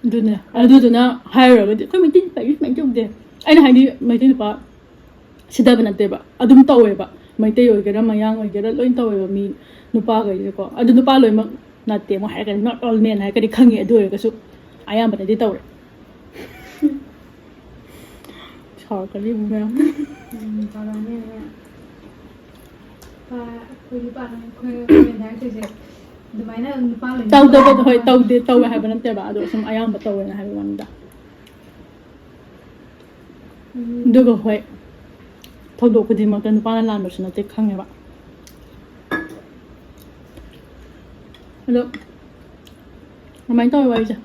ꯑꯗꯨꯅꯦ, ꯑꯗꯨꯗꯨꯅ ꯍꯥꯏꯔꯨꯔꯒꯗꯤ ꯑꯩꯈꯣꯏ ꯃꯩꯇꯩ ꯅꯨꯄꯥ ꯁꯨꯃꯥꯏꯅ ꯇꯧꯗꯦ꯫ ꯑꯩꯅ ꯍꯥꯏꯗꯤ ꯃꯩꯇꯩ ꯅꯨꯄꯥ ꯁꯤꯗꯕ ꯅꯠꯇꯦꯕ, ꯑꯗꯨꯝ ꯇꯧꯋꯦꯕ꯫ ꯃꯩꯇꯩ ꯑꯣꯏꯒꯦꯔꯥ, ꯃꯌꯥꯡ ꯑꯣꯏꯒꯦꯔꯥ, ꯂꯣꯏ ꯇꯧꯋꯦꯕ ꯃꯤ, ꯅꯨꯄꯥꯈꯩꯁꯦꯀꯣ꯫ ꯑꯗꯨ ꯅꯨꯄꯥ ꯂꯣꯏꯅꯃꯛ ꯅꯠꯇꯦ, ꯑꯃꯨꯛ ꯍꯥꯏꯔꯛꯀꯅꯤ, "Not all men" ꯍꯥꯏꯔꯛꯀꯅꯤ, ꯈꯪꯉꯦ꯫ ꯑꯗꯨ ꯑꯣꯏꯔꯒꯁꯨ ꯑꯌꯥꯝꯕꯅꯗꯤ ꯇꯧꯔꯦ꯫ ꯁꯥꯎꯔꯛꯀꯅꯤ ꯑꯃꯨꯛ ꯃꯌꯥꯝ꯫ ꯎꯝ, ꯇꯧꯔꯛꯑꯅꯤ ꯑꯃꯨꯛ꯫ ꯅꯨꯄꯥ, ꯑꯩꯈꯣꯏ ꯅꯨꯄꯥꯅ ꯑꯩꯈꯣꯏ, ꯑꯩꯈꯣꯏꯅ ꯍꯥꯏꯔꯛꯇꯣꯏꯁꯦ ꯑꯗꯨꯃꯥꯏꯅ ꯅꯨꯄꯥ ꯂꯣꯏꯅ ꯇꯧꯗꯕ, ꯇꯧꯕ ꯍꯣꯏ, ꯃꯥꯜꯂꯦ꯫ ꯇꯧꯗꯦ, ꯇꯧꯋꯦ ꯍꯥꯏꯕ ꯅꯠꯇꯦꯕ, ꯑꯗꯣ ꯁꯨꯝ ꯑꯌꯥꯝꯕ ꯇꯧꯋꯦꯅ ꯍꯥꯏꯕ ꯋꯥꯅꯤꯗ꯫ ꯎꯝ꯫ ꯑꯗꯨꯒ ꯍꯣꯏ, ꯊꯧꯗꯣꯛ ꯈꯨꯗꯤꯡꯃꯛꯇ ꯅꯨꯄꯥꯅ ꯂꯥꯟꯕꯁꯨ ꯅꯠꯇꯦ, ꯈꯪꯉꯦꯕ꯫ ꯑꯗꯣ ꯑꯗꯨꯃꯥꯏꯅ ꯇꯧꯋꯦ ꯋꯥꯔꯤꯁꯦ꯫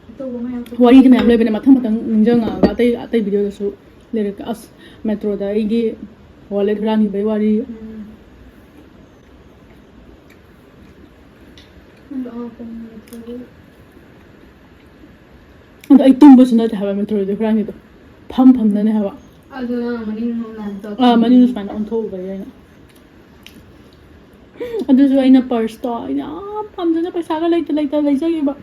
ꯑꯇꯧꯕ ꯃꯌꯥꯝ ꯋꯥꯔꯤꯗꯤ ꯃꯌꯥꯝ ꯂꯩꯕꯅꯦ, ꯃꯊꯪ ꯃꯊꯪ ꯅꯤꯡꯁꯤꯡꯉꯛꯑꯒ ꯑꯇꯩ, ꯑꯇꯩ video-ꯗꯁꯨ ꯂꯩꯔꯛꯀꯦ꯫ ꯑꯁ, metro-ꯗ ꯑꯩꯒꯤ wallet ꯍꯨꯔꯥꯟꯈꯤꯕꯩ ꯋꯥꯔꯤ꯫ ꯎꯝ꯫ ꯑꯗꯣ ꯑꯩ ꯇꯨꯝꯕꯁꯨ ꯅꯠꯇꯦ ꯍꯥꯏꯕ metro-ꯗ ꯍꯨꯔꯥꯟꯈꯤꯗꯣ꯫ ꯐꯝ ꯐꯝꯗꯅꯦ ꯍꯥꯏꯕ꯫ ꯑꯗꯨ ꯅꯪ ꯃꯅꯤꯡ ꯂꯣꯝꯗ ꯍꯟꯇꯣꯛ ꯑꯥ, ꯃꯅꯤꯡ ꯁꯨꯃꯥꯏꯅ ꯑꯣꯟꯊꯣꯛꯎꯕꯒꯤ ꯑꯩꯅ꯫ ꯑꯗꯨꯁꯨ ꯑꯩꯅ purse-ꯇꯣ ꯑꯩꯅ ꯌꯥꯝ ꯄꯥꯝꯖꯅ ꯄꯩꯁꯥꯒ ꯂꯩꯇ ꯂꯩꯇ ꯂꯩꯖꯈꯤꯕ꯫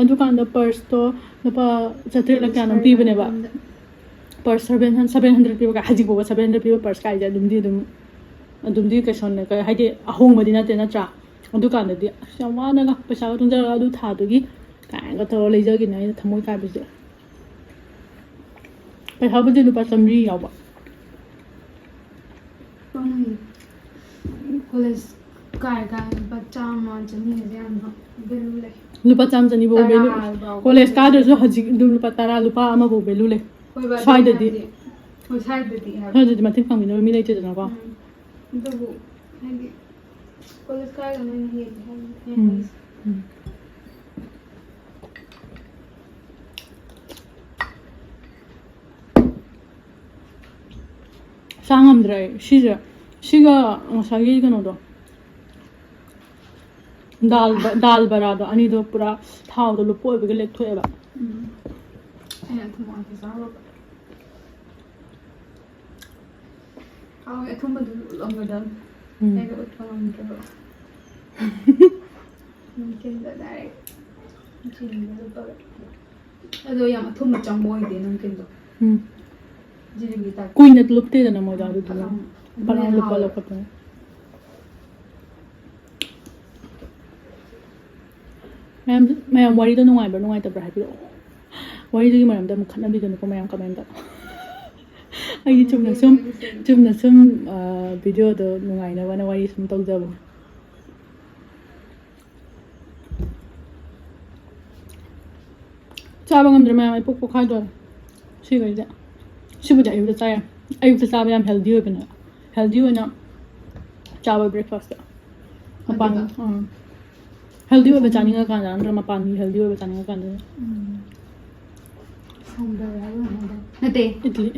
ꯑꯗꯨꯀꯥꯟꯗ purse-ꯇꯣ ꯂꯨꯄꯥ ꯆꯥꯇ꯭ꯔꯦꯠꯂ ꯀꯌꯥꯅꯣꯝ ꯄꯤꯕꯅꯦꯕ꯫ Purse seven hundred, seven hundred ꯄꯤꯕ ꯀꯥꯏ, ꯍꯧꯖꯤꯛ ꯐꯥꯎꯕ seven hundred ꯄꯤꯕ purse ꯀꯥꯏꯁꯦ ꯑꯗꯨꯝꯗꯤ ꯑꯗꯨꯝ, ꯑꯗꯨꯝꯗꯤ ꯀꯩꯁꯨ ꯅꯠꯇꯦ, ꯍꯥꯏꯗꯤ ꯑꯍꯣꯡꯕꯗꯤ ꯅꯠꯇꯦ ꯅꯠꯇ꯭ꯔꯥ? ꯑꯗꯨꯀꯥꯟꯗꯗꯤ ꯑꯁ ꯌꯥꯝ ꯋꯥꯅꯒ ꯄꯩꯁꯥꯒ ꯇꯨꯡꯖꯔꯒ ꯑꯗꯨ ꯊꯥꯗꯨꯒꯤ ꯀꯥꯏꯅꯒ ꯇꯧꯔ ꯂꯩꯖꯈꯤꯅꯦ ꯑꯩꯅ ꯊꯃꯣꯏ ꯀꯥꯏꯕꯁꯦ꯫ ꯄꯩꯁꯥꯕꯨꯗꯤ ꯂꯨꯄꯥ ꯆꯥꯝꯃꯔꯤ ꯌꯥꯎꯕ꯫ ꯄꯥꯝꯃꯨꯏ꯫ College ꯀꯥꯏ ꯀꯥꯏ ꯂꯨꯄꯥ ꯆꯥꯝꯃ ꯆꯅꯤꯒꯁꯦ ꯌꯥꯝꯅ ꯚꯦꯂꯨ ꯂꯩ꯫ ꯂꯨꯄꯥ ꯆꯥꯝꯃ ꯆꯅꯤꯐꯧ ꯚꯦꯂꯨ꯫ ꯇꯔꯥ ꯐꯥꯎ ꯀꯣꯂꯦꯖ ꯀꯥꯗ꯭ꯔꯁꯨ ꯍꯧꯖꯤꯛ ꯑꯗꯨꯝ ꯂꯨꯄꯥ ꯇꯔꯥ, ꯂꯨꯄꯥ ꯑꯃꯐꯧ ꯚꯦꯂꯨ ꯂꯩ꯫ ꯍꯣꯏꯕ, ꯑꯗꯨ ꯁ꯭ꯋꯥꯏꯗꯗꯤ꯫ ꯍꯥꯏꯗꯤ, ꯍꯣꯏ, ꯁ꯭ꯋꯥꯏꯗꯗꯤ ꯍꯥꯏꯕ꯫ ꯁ꯭ꯋꯥꯏꯗꯗꯤ ꯃꯇꯦꯡ ꯄꯥꯡꯕꯤꯅꯕ ꯃꯤ ꯂꯩꯇꯦꯗꯅꯀꯣ꯫ ꯎꯝ꯫ ꯑꯗꯨꯕꯨ ꯍꯥꯏꯗꯤ ꯀꯣꯂꯦꯖ ꯀꯥꯏꯗꯅ ꯍꯦꯟꯅ ꯍꯦꯟꯅ ꯎꯝ꯫ ꯍꯦꯟꯅ ꯎꯝ꯫ ꯆꯥ ꯉꯝꯗ꯭ꯔꯦ ꯑꯩ꯫ ꯁꯤꯁꯦ, ꯁꯤꯒ ꯉꯁꯥꯏꯒꯤ ꯀꯩꯅꯣꯗꯣ, ꯗꯥꯜ ꯕ-, ꯗꯥꯜ ꯕꯔꯥꯗꯣ ꯑꯅꯤꯗꯣ ꯄꯨꯔꯥ ꯊꯥꯎꯗꯣ ꯂꯨꯞꯄ ꯑꯣꯏꯕꯒꯤ ꯂꯦꯛꯊꯣꯛꯑꯦꯕ꯫ ꯎꯝ꯫ ꯑꯩꯅ ꯊꯨꯝ ꯃꯣꯔꯣꯛꯇꯤ ꯆꯥꯔꯨꯔꯕ꯫ ꯍꯥꯎꯋꯦ, ꯑꯊꯨꯝꯕꯗꯨ ꯎꯠꯂꯝꯒꯗꯕꯅꯤ꯫ ꯎꯝ꯫ ꯑꯩꯅ ꯎꯠꯄ ꯉꯝꯗ꯭ꯔꯕ꯫ ꯅꯨꯡꯊꯤꯜꯗ direct ꯆꯤꯅꯤꯗ ꯂꯨꯞꯄꯒ꯫ ꯑꯗꯣ ꯌꯥꯝ ꯑꯊꯨꯝꯕ ꯆꯪꯕ ꯑꯣꯏꯗꯦ ꯅꯨꯡꯊꯤꯜꯗꯣ꯫ ꯎꯝ꯫ ꯖꯤꯂꯤꯕꯤ type꯫ ꯀꯨꯏꯅ ꯂꯨꯞꯇꯦꯗꯅ ꯃꯣꯏꯗꯣ ꯑꯗꯨꯗꯨꯅ꯫ ꯎꯝ꯫ ꯐꯅꯌꯥꯝ ꯂꯨꯞꯄ ꯍꯥꯎꯋꯦ꯫ ꯂꯧꯈꯠꯄꯅꯦ꯫ ꯃꯌꯥꯝ, ꯃꯌꯥꯝ ꯋꯥꯔꯤꯗꯣ ꯅꯨꯡꯉꯥꯏꯕ꯭ꯔꯥ ꯅꯨꯡꯉꯥꯏꯇꯕ꯭ꯔꯥ ꯍꯥꯏꯕꯤꯔꯛꯑꯣ꯫ ꯋꯥꯔꯤꯗꯨꯒꯤ ꯃꯔꯝꯗ ꯑꯃꯨꯛ ꯈꯠꯅꯕꯤꯒꯅꯨꯀꯣ ꯃꯌꯥꯝ comment꯫ ꯑꯩꯗꯤ ꯆꯨꯝꯅ ꯁꯨꯝ, ꯆꯨꯝꯅ ꯁꯨꯝ, ꯑ, videoꯗꯣ ꯅꯨꯡꯉꯥꯏꯅꯕꯅ ꯋꯥꯔꯤ ꯁꯨꯝ ꯇꯧꯖꯕꯅꯦ꯫ ꯆꯥꯕ ꯉꯝꯗ꯭ꯔꯦ ꯃꯌꯥꯝ, ꯑꯩ ꯄꯨꯛ ꯄꯣꯛꯈꯥꯏꯗꯣꯔꯦ꯫ ꯁꯤꯈꯩꯁꯦ꯫ ꯁꯤꯕꯨꯗꯤ ꯑꯌꯨꯛꯇ ꯆꯥ ꯌꯥꯏ꯫ ꯑꯌꯨꯛꯇ ꯆꯥꯕ ꯌꯥꯝ healthy ꯑꯣꯏꯕꯅꯦ꯫ Healthy ꯑꯣꯏꯅ ꯆꯥꯕ breakfastꯇ꯫ ꯃꯄꯥꯟ, ꯑꯗꯨꯒ? ꯎꯝ꯫ Healthy ꯑꯣꯏꯕ ꯆꯥꯅꯤꯡꯉꯀꯥꯟꯗ ꯅꯠꯇ꯭ꯔꯒ ꯃꯄꯥꯟꯒꯤ healthy ꯑꯣꯏꯕ ꯆꯥꯅꯤꯡꯉꯀꯥꯟꯗ꯫ ꯎꯝ꯫ ꯁꯣꯝꯗ ꯍꯥꯏꯕ ꯉꯝꯗꯦ꯫ ꯅꯠꯇꯦ꯫ ꯏꯗꯂꯤ꯫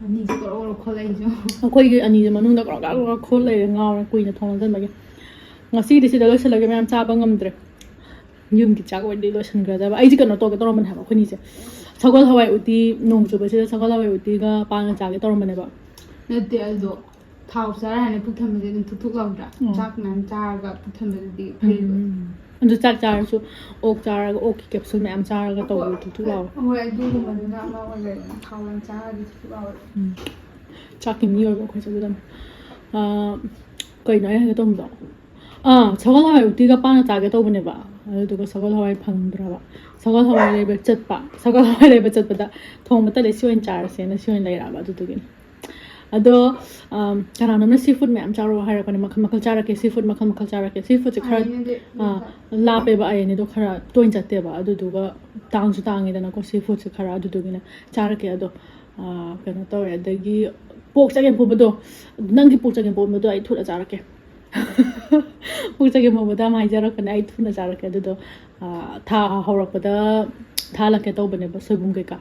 ꯑꯅꯤꯁꯦ ꯀꯣꯔꯣ ꯀꯣꯔꯣ ꯈꯣꯠꯂꯛꯏꯁꯦ꯫ ꯑꯩꯈꯣꯏꯒꯤ ꯑꯅꯤꯁꯦ ꯃꯅꯨꯡꯗ ꯀ꯭ꯔꯣꯛ ꯀ꯭ꯔꯥꯛ ꯀ꯭ꯔꯣꯛ ꯀ꯭ꯔꯥꯛ ꯈꯣꯠ ꯂꯩꯔꯦ, ꯉꯥꯎꯔꯦ, ꯀꯨꯏꯅ ꯊꯣꯡ ꯂꯣꯟꯁꯤꯟꯕꯒꯤ꯫ ꯉꯁꯤꯗꯤ ꯁꯤꯗ ꯂꯣꯏꯁꯤꯜꯂꯒꯦ ꯃꯌꯥꯝ, ꯆꯥꯕ ꯉꯝꯗ꯭ꯔꯦ꯫ ꯌꯨꯝꯒꯤ ꯆꯥꯛ ꯑꯣꯏꯅꯗꯤ ꯂꯣꯏꯁꯤꯟꯈ꯭ꯔꯗꯕ꯫ ꯑꯩꯁꯦ ꯀꯩꯅꯣ ꯇꯧꯒꯦ ꯇꯧꯔꯝꯕꯅꯦ ꯍꯥꯏꯕ, ꯑꯩꯈꯣꯏꯅꯤꯁꯦ ꯁꯒꯣꯜ ꯍꯋꯥꯏ ꯎꯇꯤ, ꯅꯣꯡ ꯆꯨꯕꯁꯤꯗ ꯁꯒꯣꯜ ꯍꯋꯥꯏ ꯎꯇꯤꯒ ꯄꯥꯟꯒ ꯆꯥꯒꯦ ꯇꯧꯔꯝꯕꯅꯦꯕ꯫ ꯅꯠꯇꯦ, ꯑꯗꯣ ꯊꯥꯎ ꯆꯥꯔ ꯍꯥꯏꯅ ꯄꯨꯛ ꯊꯟꯕꯁꯦ ꯑꯗꯨꯝ ꯊꯨꯛ ꯊꯨꯛ ꯂꯥꯎꯗ꯭ꯔꯥ? ꯎꯝ꯫ ꯆꯥꯛ ꯃꯌꯥꯝ ꯆꯥꯔꯒ ꯄꯨꯛ ꯊꯟꯕꯗꯨꯗꯤ ꯐꯩꯕ꯫ ꯎꯝ꯫ ꯑꯗꯨ ꯆꯥꯛ ꯆꯥꯔꯁꯨ, ꯑꯣꯛ ꯆꯥꯔꯒ, ꯑꯣꯛꯀꯤ capsule ꯃꯌꯥꯝ ꯆꯥꯔꯒ ꯇꯧꯕꯗꯣ ꯊꯨꯛ ꯊꯨꯛ ꯂꯥꯎꯋꯦ꯫ ꯍꯣꯏ, ꯑꯗꯨꯒꯨꯝꯕꯗꯨꯅ ꯑꯃ ꯑꯣꯏꯔꯦꯗꯅ, ꯊꯥꯎ ꯌꯥꯝ ꯆꯥꯔꯗꯤ ꯊꯨꯛ ꯊꯨꯛ ꯂꯥꯎꯋꯦ꯫ ꯎꯝ꯫ ꯆꯥꯛꯀꯤ ꯃꯤ ꯑꯣꯏꯕ ꯑꯩꯈꯣꯏꯁꯦ ꯑꯗꯨꯗꯅꯦ꯫ ꯑꯥ, ꯀꯩꯅꯣ ꯑꯩꯅ ꯍꯥꯏꯒꯦ ꯇꯧꯔꯝꯕꯗꯣ? ꯑꯥ, ꯁꯒꯣꯜ ꯍꯋꯥꯏ ꯎꯇꯤꯒ ꯄꯥꯟꯒ ꯆꯥꯒꯦ ꯇꯧꯕꯅꯦꯕ꯫ ꯑꯗꯨꯗꯨꯒ ꯁꯒꯣꯜ ꯍꯋꯥꯏ ꯐꯪꯗ꯭ꯔꯕ꯫ ꯁꯒꯣꯜ ꯍꯋꯥꯏ ꯂꯩꯕ ꯆꯠꯄ꯫ ꯁꯒꯣꯜ ꯍꯋꯥꯏ ꯂꯩꯕ ꯆꯠꯄꯗ ꯊꯣꯡꯕ ꯇꯜꯂꯦ, ꯁꯤ ꯑꯣꯏꯅ ꯆꯥꯔꯁꯦꯅ ꯁꯤ ꯑꯣꯏꯅ ꯂꯩꯔꯛꯑꯕ ꯑꯗꯨꯗꯨꯒꯤꯅꯤ꯫ ꯑꯗꯣ ꯀꯅꯥꯅꯣꯝꯅ ꯁꯤ ꯐꯨꯗ ꯃꯌꯥꯝ ꯆꯥꯔꯣ ꯍꯥꯏꯔꯛꯄꯅꯦ, ꯃꯈꯜ ꯃꯈꯜ ꯆꯥꯔꯛꯀꯦ, ꯁꯤ ꯐꯨꯗ ꯃꯈꯜ ꯃꯈꯜ ꯆꯥꯔꯛꯀꯦ꯫ ꯁꯤ ꯐꯨꯗꯁꯦ ꯈꯔ ꯂꯥꯞꯄꯦꯕ, ꯑꯩꯅꯤꯗꯣ ꯈꯔ ꯇꯣꯏꯅ ꯆꯠꯇꯦꯕ, ꯑꯗꯨꯗꯨꯒ ꯇꯥꯡꯁꯨ ꯇꯥꯡꯉꯤꯗꯅꯀꯣ ꯁꯤ ꯐꯨꯗꯁꯦ ꯈꯔ, ꯑꯗꯨꯗꯨꯒꯤꯅꯦ ꯆꯥꯔꯛꯀꯦ꯫ ꯑꯗꯣ ꯀꯩꯅꯣ ꯇꯧꯋꯦ, ꯑꯗꯒꯤ ꯄꯣꯛ ꯆꯒꯦꯝ ꯄꯣꯝꯕꯗꯣ, ꯅꯪꯒꯤ ꯄꯣꯛ ꯆꯒꯦꯝ ꯄꯣꯝꯕꯗꯣ ꯑꯩ ꯊꯨꯅ ꯆꯥꯔꯛꯀꯦ꯫ ꯄꯣꯛ ꯆꯒꯦꯝ ꯄꯣꯝꯕꯗ ꯌꯥꯝ ꯍꯥꯏꯖꯔꯛꯄꯅꯦ, ꯑꯩ ꯊꯨꯅ ꯆꯥꯔꯛꯀꯦ꯫ ꯑꯗꯨꯗꯣ ꯊꯥ ꯍꯧꯔꯛꯄꯗ ꯊꯥꯍꯜꯂꯛꯀꯦ ꯇꯧꯕꯅꯦꯕ ꯁꯣꯏꯕꯨꯝ ꯀꯩꯀꯥ,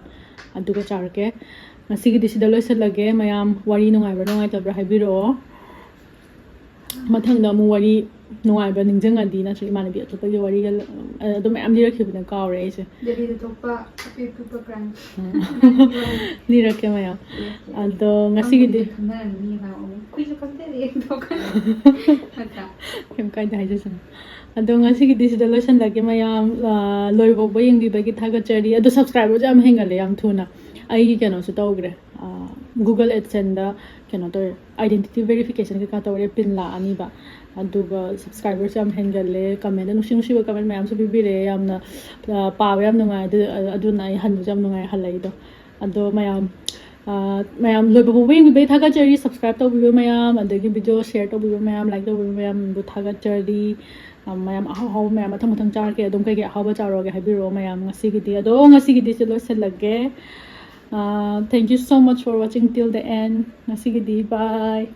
ꯑꯗꯨꯒ ꯆꯥꯔꯛꯀꯦ꯫ ꯉꯁꯤꯒꯤꯗꯤ ꯁꯤꯗ ꯂꯣꯏꯁꯤꯜꯂꯒꯦ ꯃꯌꯥꯝ꯫ ꯋꯥꯔꯤ ꯅꯨꯡꯉꯥꯏꯕ꯭ꯔꯥ ꯅꯨꯡꯉꯥꯏꯇꯕ꯭ꯔꯥ ꯍꯥꯏꯕꯤꯔꯛꯑꯣ꯫ ꯃꯊꯪꯗ ꯑꯃꯨꯛ ꯋꯥꯔꯤ ꯅꯨꯡꯉꯥꯏꯕ ꯅꯤꯡꯁꯤꯡꯉꯗꯤ ꯅꯠꯇ꯭ꯔꯒ ꯏꯃꯥꯟꯅꯕꯤ ꯑꯇꯣꯞꯄꯒꯤ ꯋꯥꯔꯤꯒ ꯑꯗꯨꯝ ꯃꯌꯥꯝ ꯂꯤꯔꯛꯈꯤꯕꯅ ꯀꯥꯎꯔꯦ ꯑꯩꯁꯦ꯫ ꯗꯦꯜꯂꯤꯗ ꯊꯣꯛꯄ ꯑꯄꯤꯛ ꯑꯄꯤꯛꯄ ꯀ꯭ꯔꯥꯏꯝ꯫ ꯂꯤꯔꯛꯀꯦ ꯃꯌꯥꯝ꯫ ꯑꯗꯣ ꯉꯁꯤꯒꯤꯗꯤ ꯈꯪꯅꯔꯝꯅꯤ ꯃꯌꯥꯝ ꯑꯃꯨꯛ꯫ ꯑꯩꯈꯣꯏꯁꯨ ꯈꯪꯖꯔꯦ꯫ ꯅꯠꯇ꯭ꯔꯥ? ꯀꯩꯝ ꯀꯥꯏꯗꯦ, ꯍꯥꯏꯖꯁꯅꯨ꯫ ꯑꯗꯣ ꯉꯁꯤꯒꯤꯗꯤ ꯁꯤꯗ ꯂꯣꯏꯁꯤꯜꯂꯒꯦ ꯃꯌꯥꯝ꯫ ꯂꯣꯏꯐꯥꯎꯕ ꯌꯦꯡꯕꯤꯕꯒꯤ ꯊꯥꯒꯠꯆꯔꯤ꯫ ꯑꯗꯣ ꯁꯕꯁꯀ꯭ꯔꯥꯏꯕꯔꯁꯨ ꯌꯥꯝ ꯍꯦꯟꯒꯠꯂꯦ ꯌꯥꯝ ꯊꯨꯅ꯫ ꯑꯩꯒꯤ ꯀꯩꯅꯣꯁꯨ ꯇꯧꯈ꯭ꯔꯦ, ꯒꯨꯒꯜ ꯑꯦꯗꯁꯦꯟꯗ ꯀꯩꯅꯣ ꯇꯧꯔꯦ, ꯑꯥꯏꯗꯦꯟꯇꯤꯇꯤ ꯚꯦꯔꯤꯐꯤꯀꯦꯁꯟ ꯀꯩꯀꯥ ꯇꯧꯔꯦ, ꯄꯤꯟ ꯂꯥꯛꯑꯅꯤꯕ꯫ ꯑꯗꯨꯒ ꯁꯕꯁꯀ꯭ꯔꯥꯏꯕꯔꯁꯨ ꯌꯥꯝ ꯍꯦꯟꯒꯠꯂꯦ, ꯀꯃꯦꯟꯗ ꯅꯨꯡꯁꯤ ꯅꯨꯡꯁꯤꯕ ꯀꯃꯦꯟ ꯃꯌꯥꯝꯁꯨ ꯄꯤꯕꯤꯔꯛꯑꯦ, ꯌꯥꯝꯅ ꯄꯥꯕ ꯌꯥꯝ ꯅꯨꯡꯉꯥꯏ꯫ ꯑꯗꯨ ꯑꯗꯨꯅ ꯑꯩ ꯍꯟꯕꯁꯨ ꯌꯥꯝ ꯅꯨꯡꯉꯥꯏ, ꯍꯜꯂꯛꯏꯗꯣ꯫ ꯑꯗꯣ ꯃꯌꯥꯝ ꯃꯌꯥꯝ ꯂꯣꯏꯕ ꯐꯥꯎꯕ ꯌꯦꯡꯕꯤꯕꯩ ꯊꯥꯒꯠꯆꯔꯤ꯫ ꯁꯕꯁꯀ꯭ꯔꯥꯏꯕ ꯇꯧꯕꯤꯕ ꯃꯌꯥꯝ, ꯑꯗꯒꯤ ꯚꯤꯗꯤꯑꯣ ꯁꯤꯌꯔ ꯇꯧꯕꯤꯕ ꯃꯌꯥꯝ, ꯂꯥꯏꯛ ꯇꯧꯕꯤꯕ ꯃꯌꯥꯝꯕꯨ ꯊꯥꯒꯠꯆꯔꯤ꯫ ꯃꯌꯥꯝ ꯑꯍꯥꯎ ꯑꯍꯥꯎꯕ ꯃꯌꯥꯝ ꯃꯊꯪ ꯃꯊꯪ ꯆꯥꯔꯛꯀꯦ꯫ ꯑꯗꯨꯝ ꯀꯩꯀꯩ ꯑꯍꯥꯎꯕ ꯆꯥꯔꯛꯑꯒꯦ ꯍꯥꯏꯕꯤꯔꯛꯑꯣ ꯃꯌꯥꯝ꯫ ꯉꯁꯤꯒꯤꯗꯤ ꯑꯗꯣ ꯉꯁꯤꯒꯤꯗꯤ ꯁꯤ ꯂꯣꯏꯁꯤꯜꯂꯒꯦ꯫ Thank you so much for watching till the end. ꯉꯁꯤꯒꯤꯗꯤ bye꯫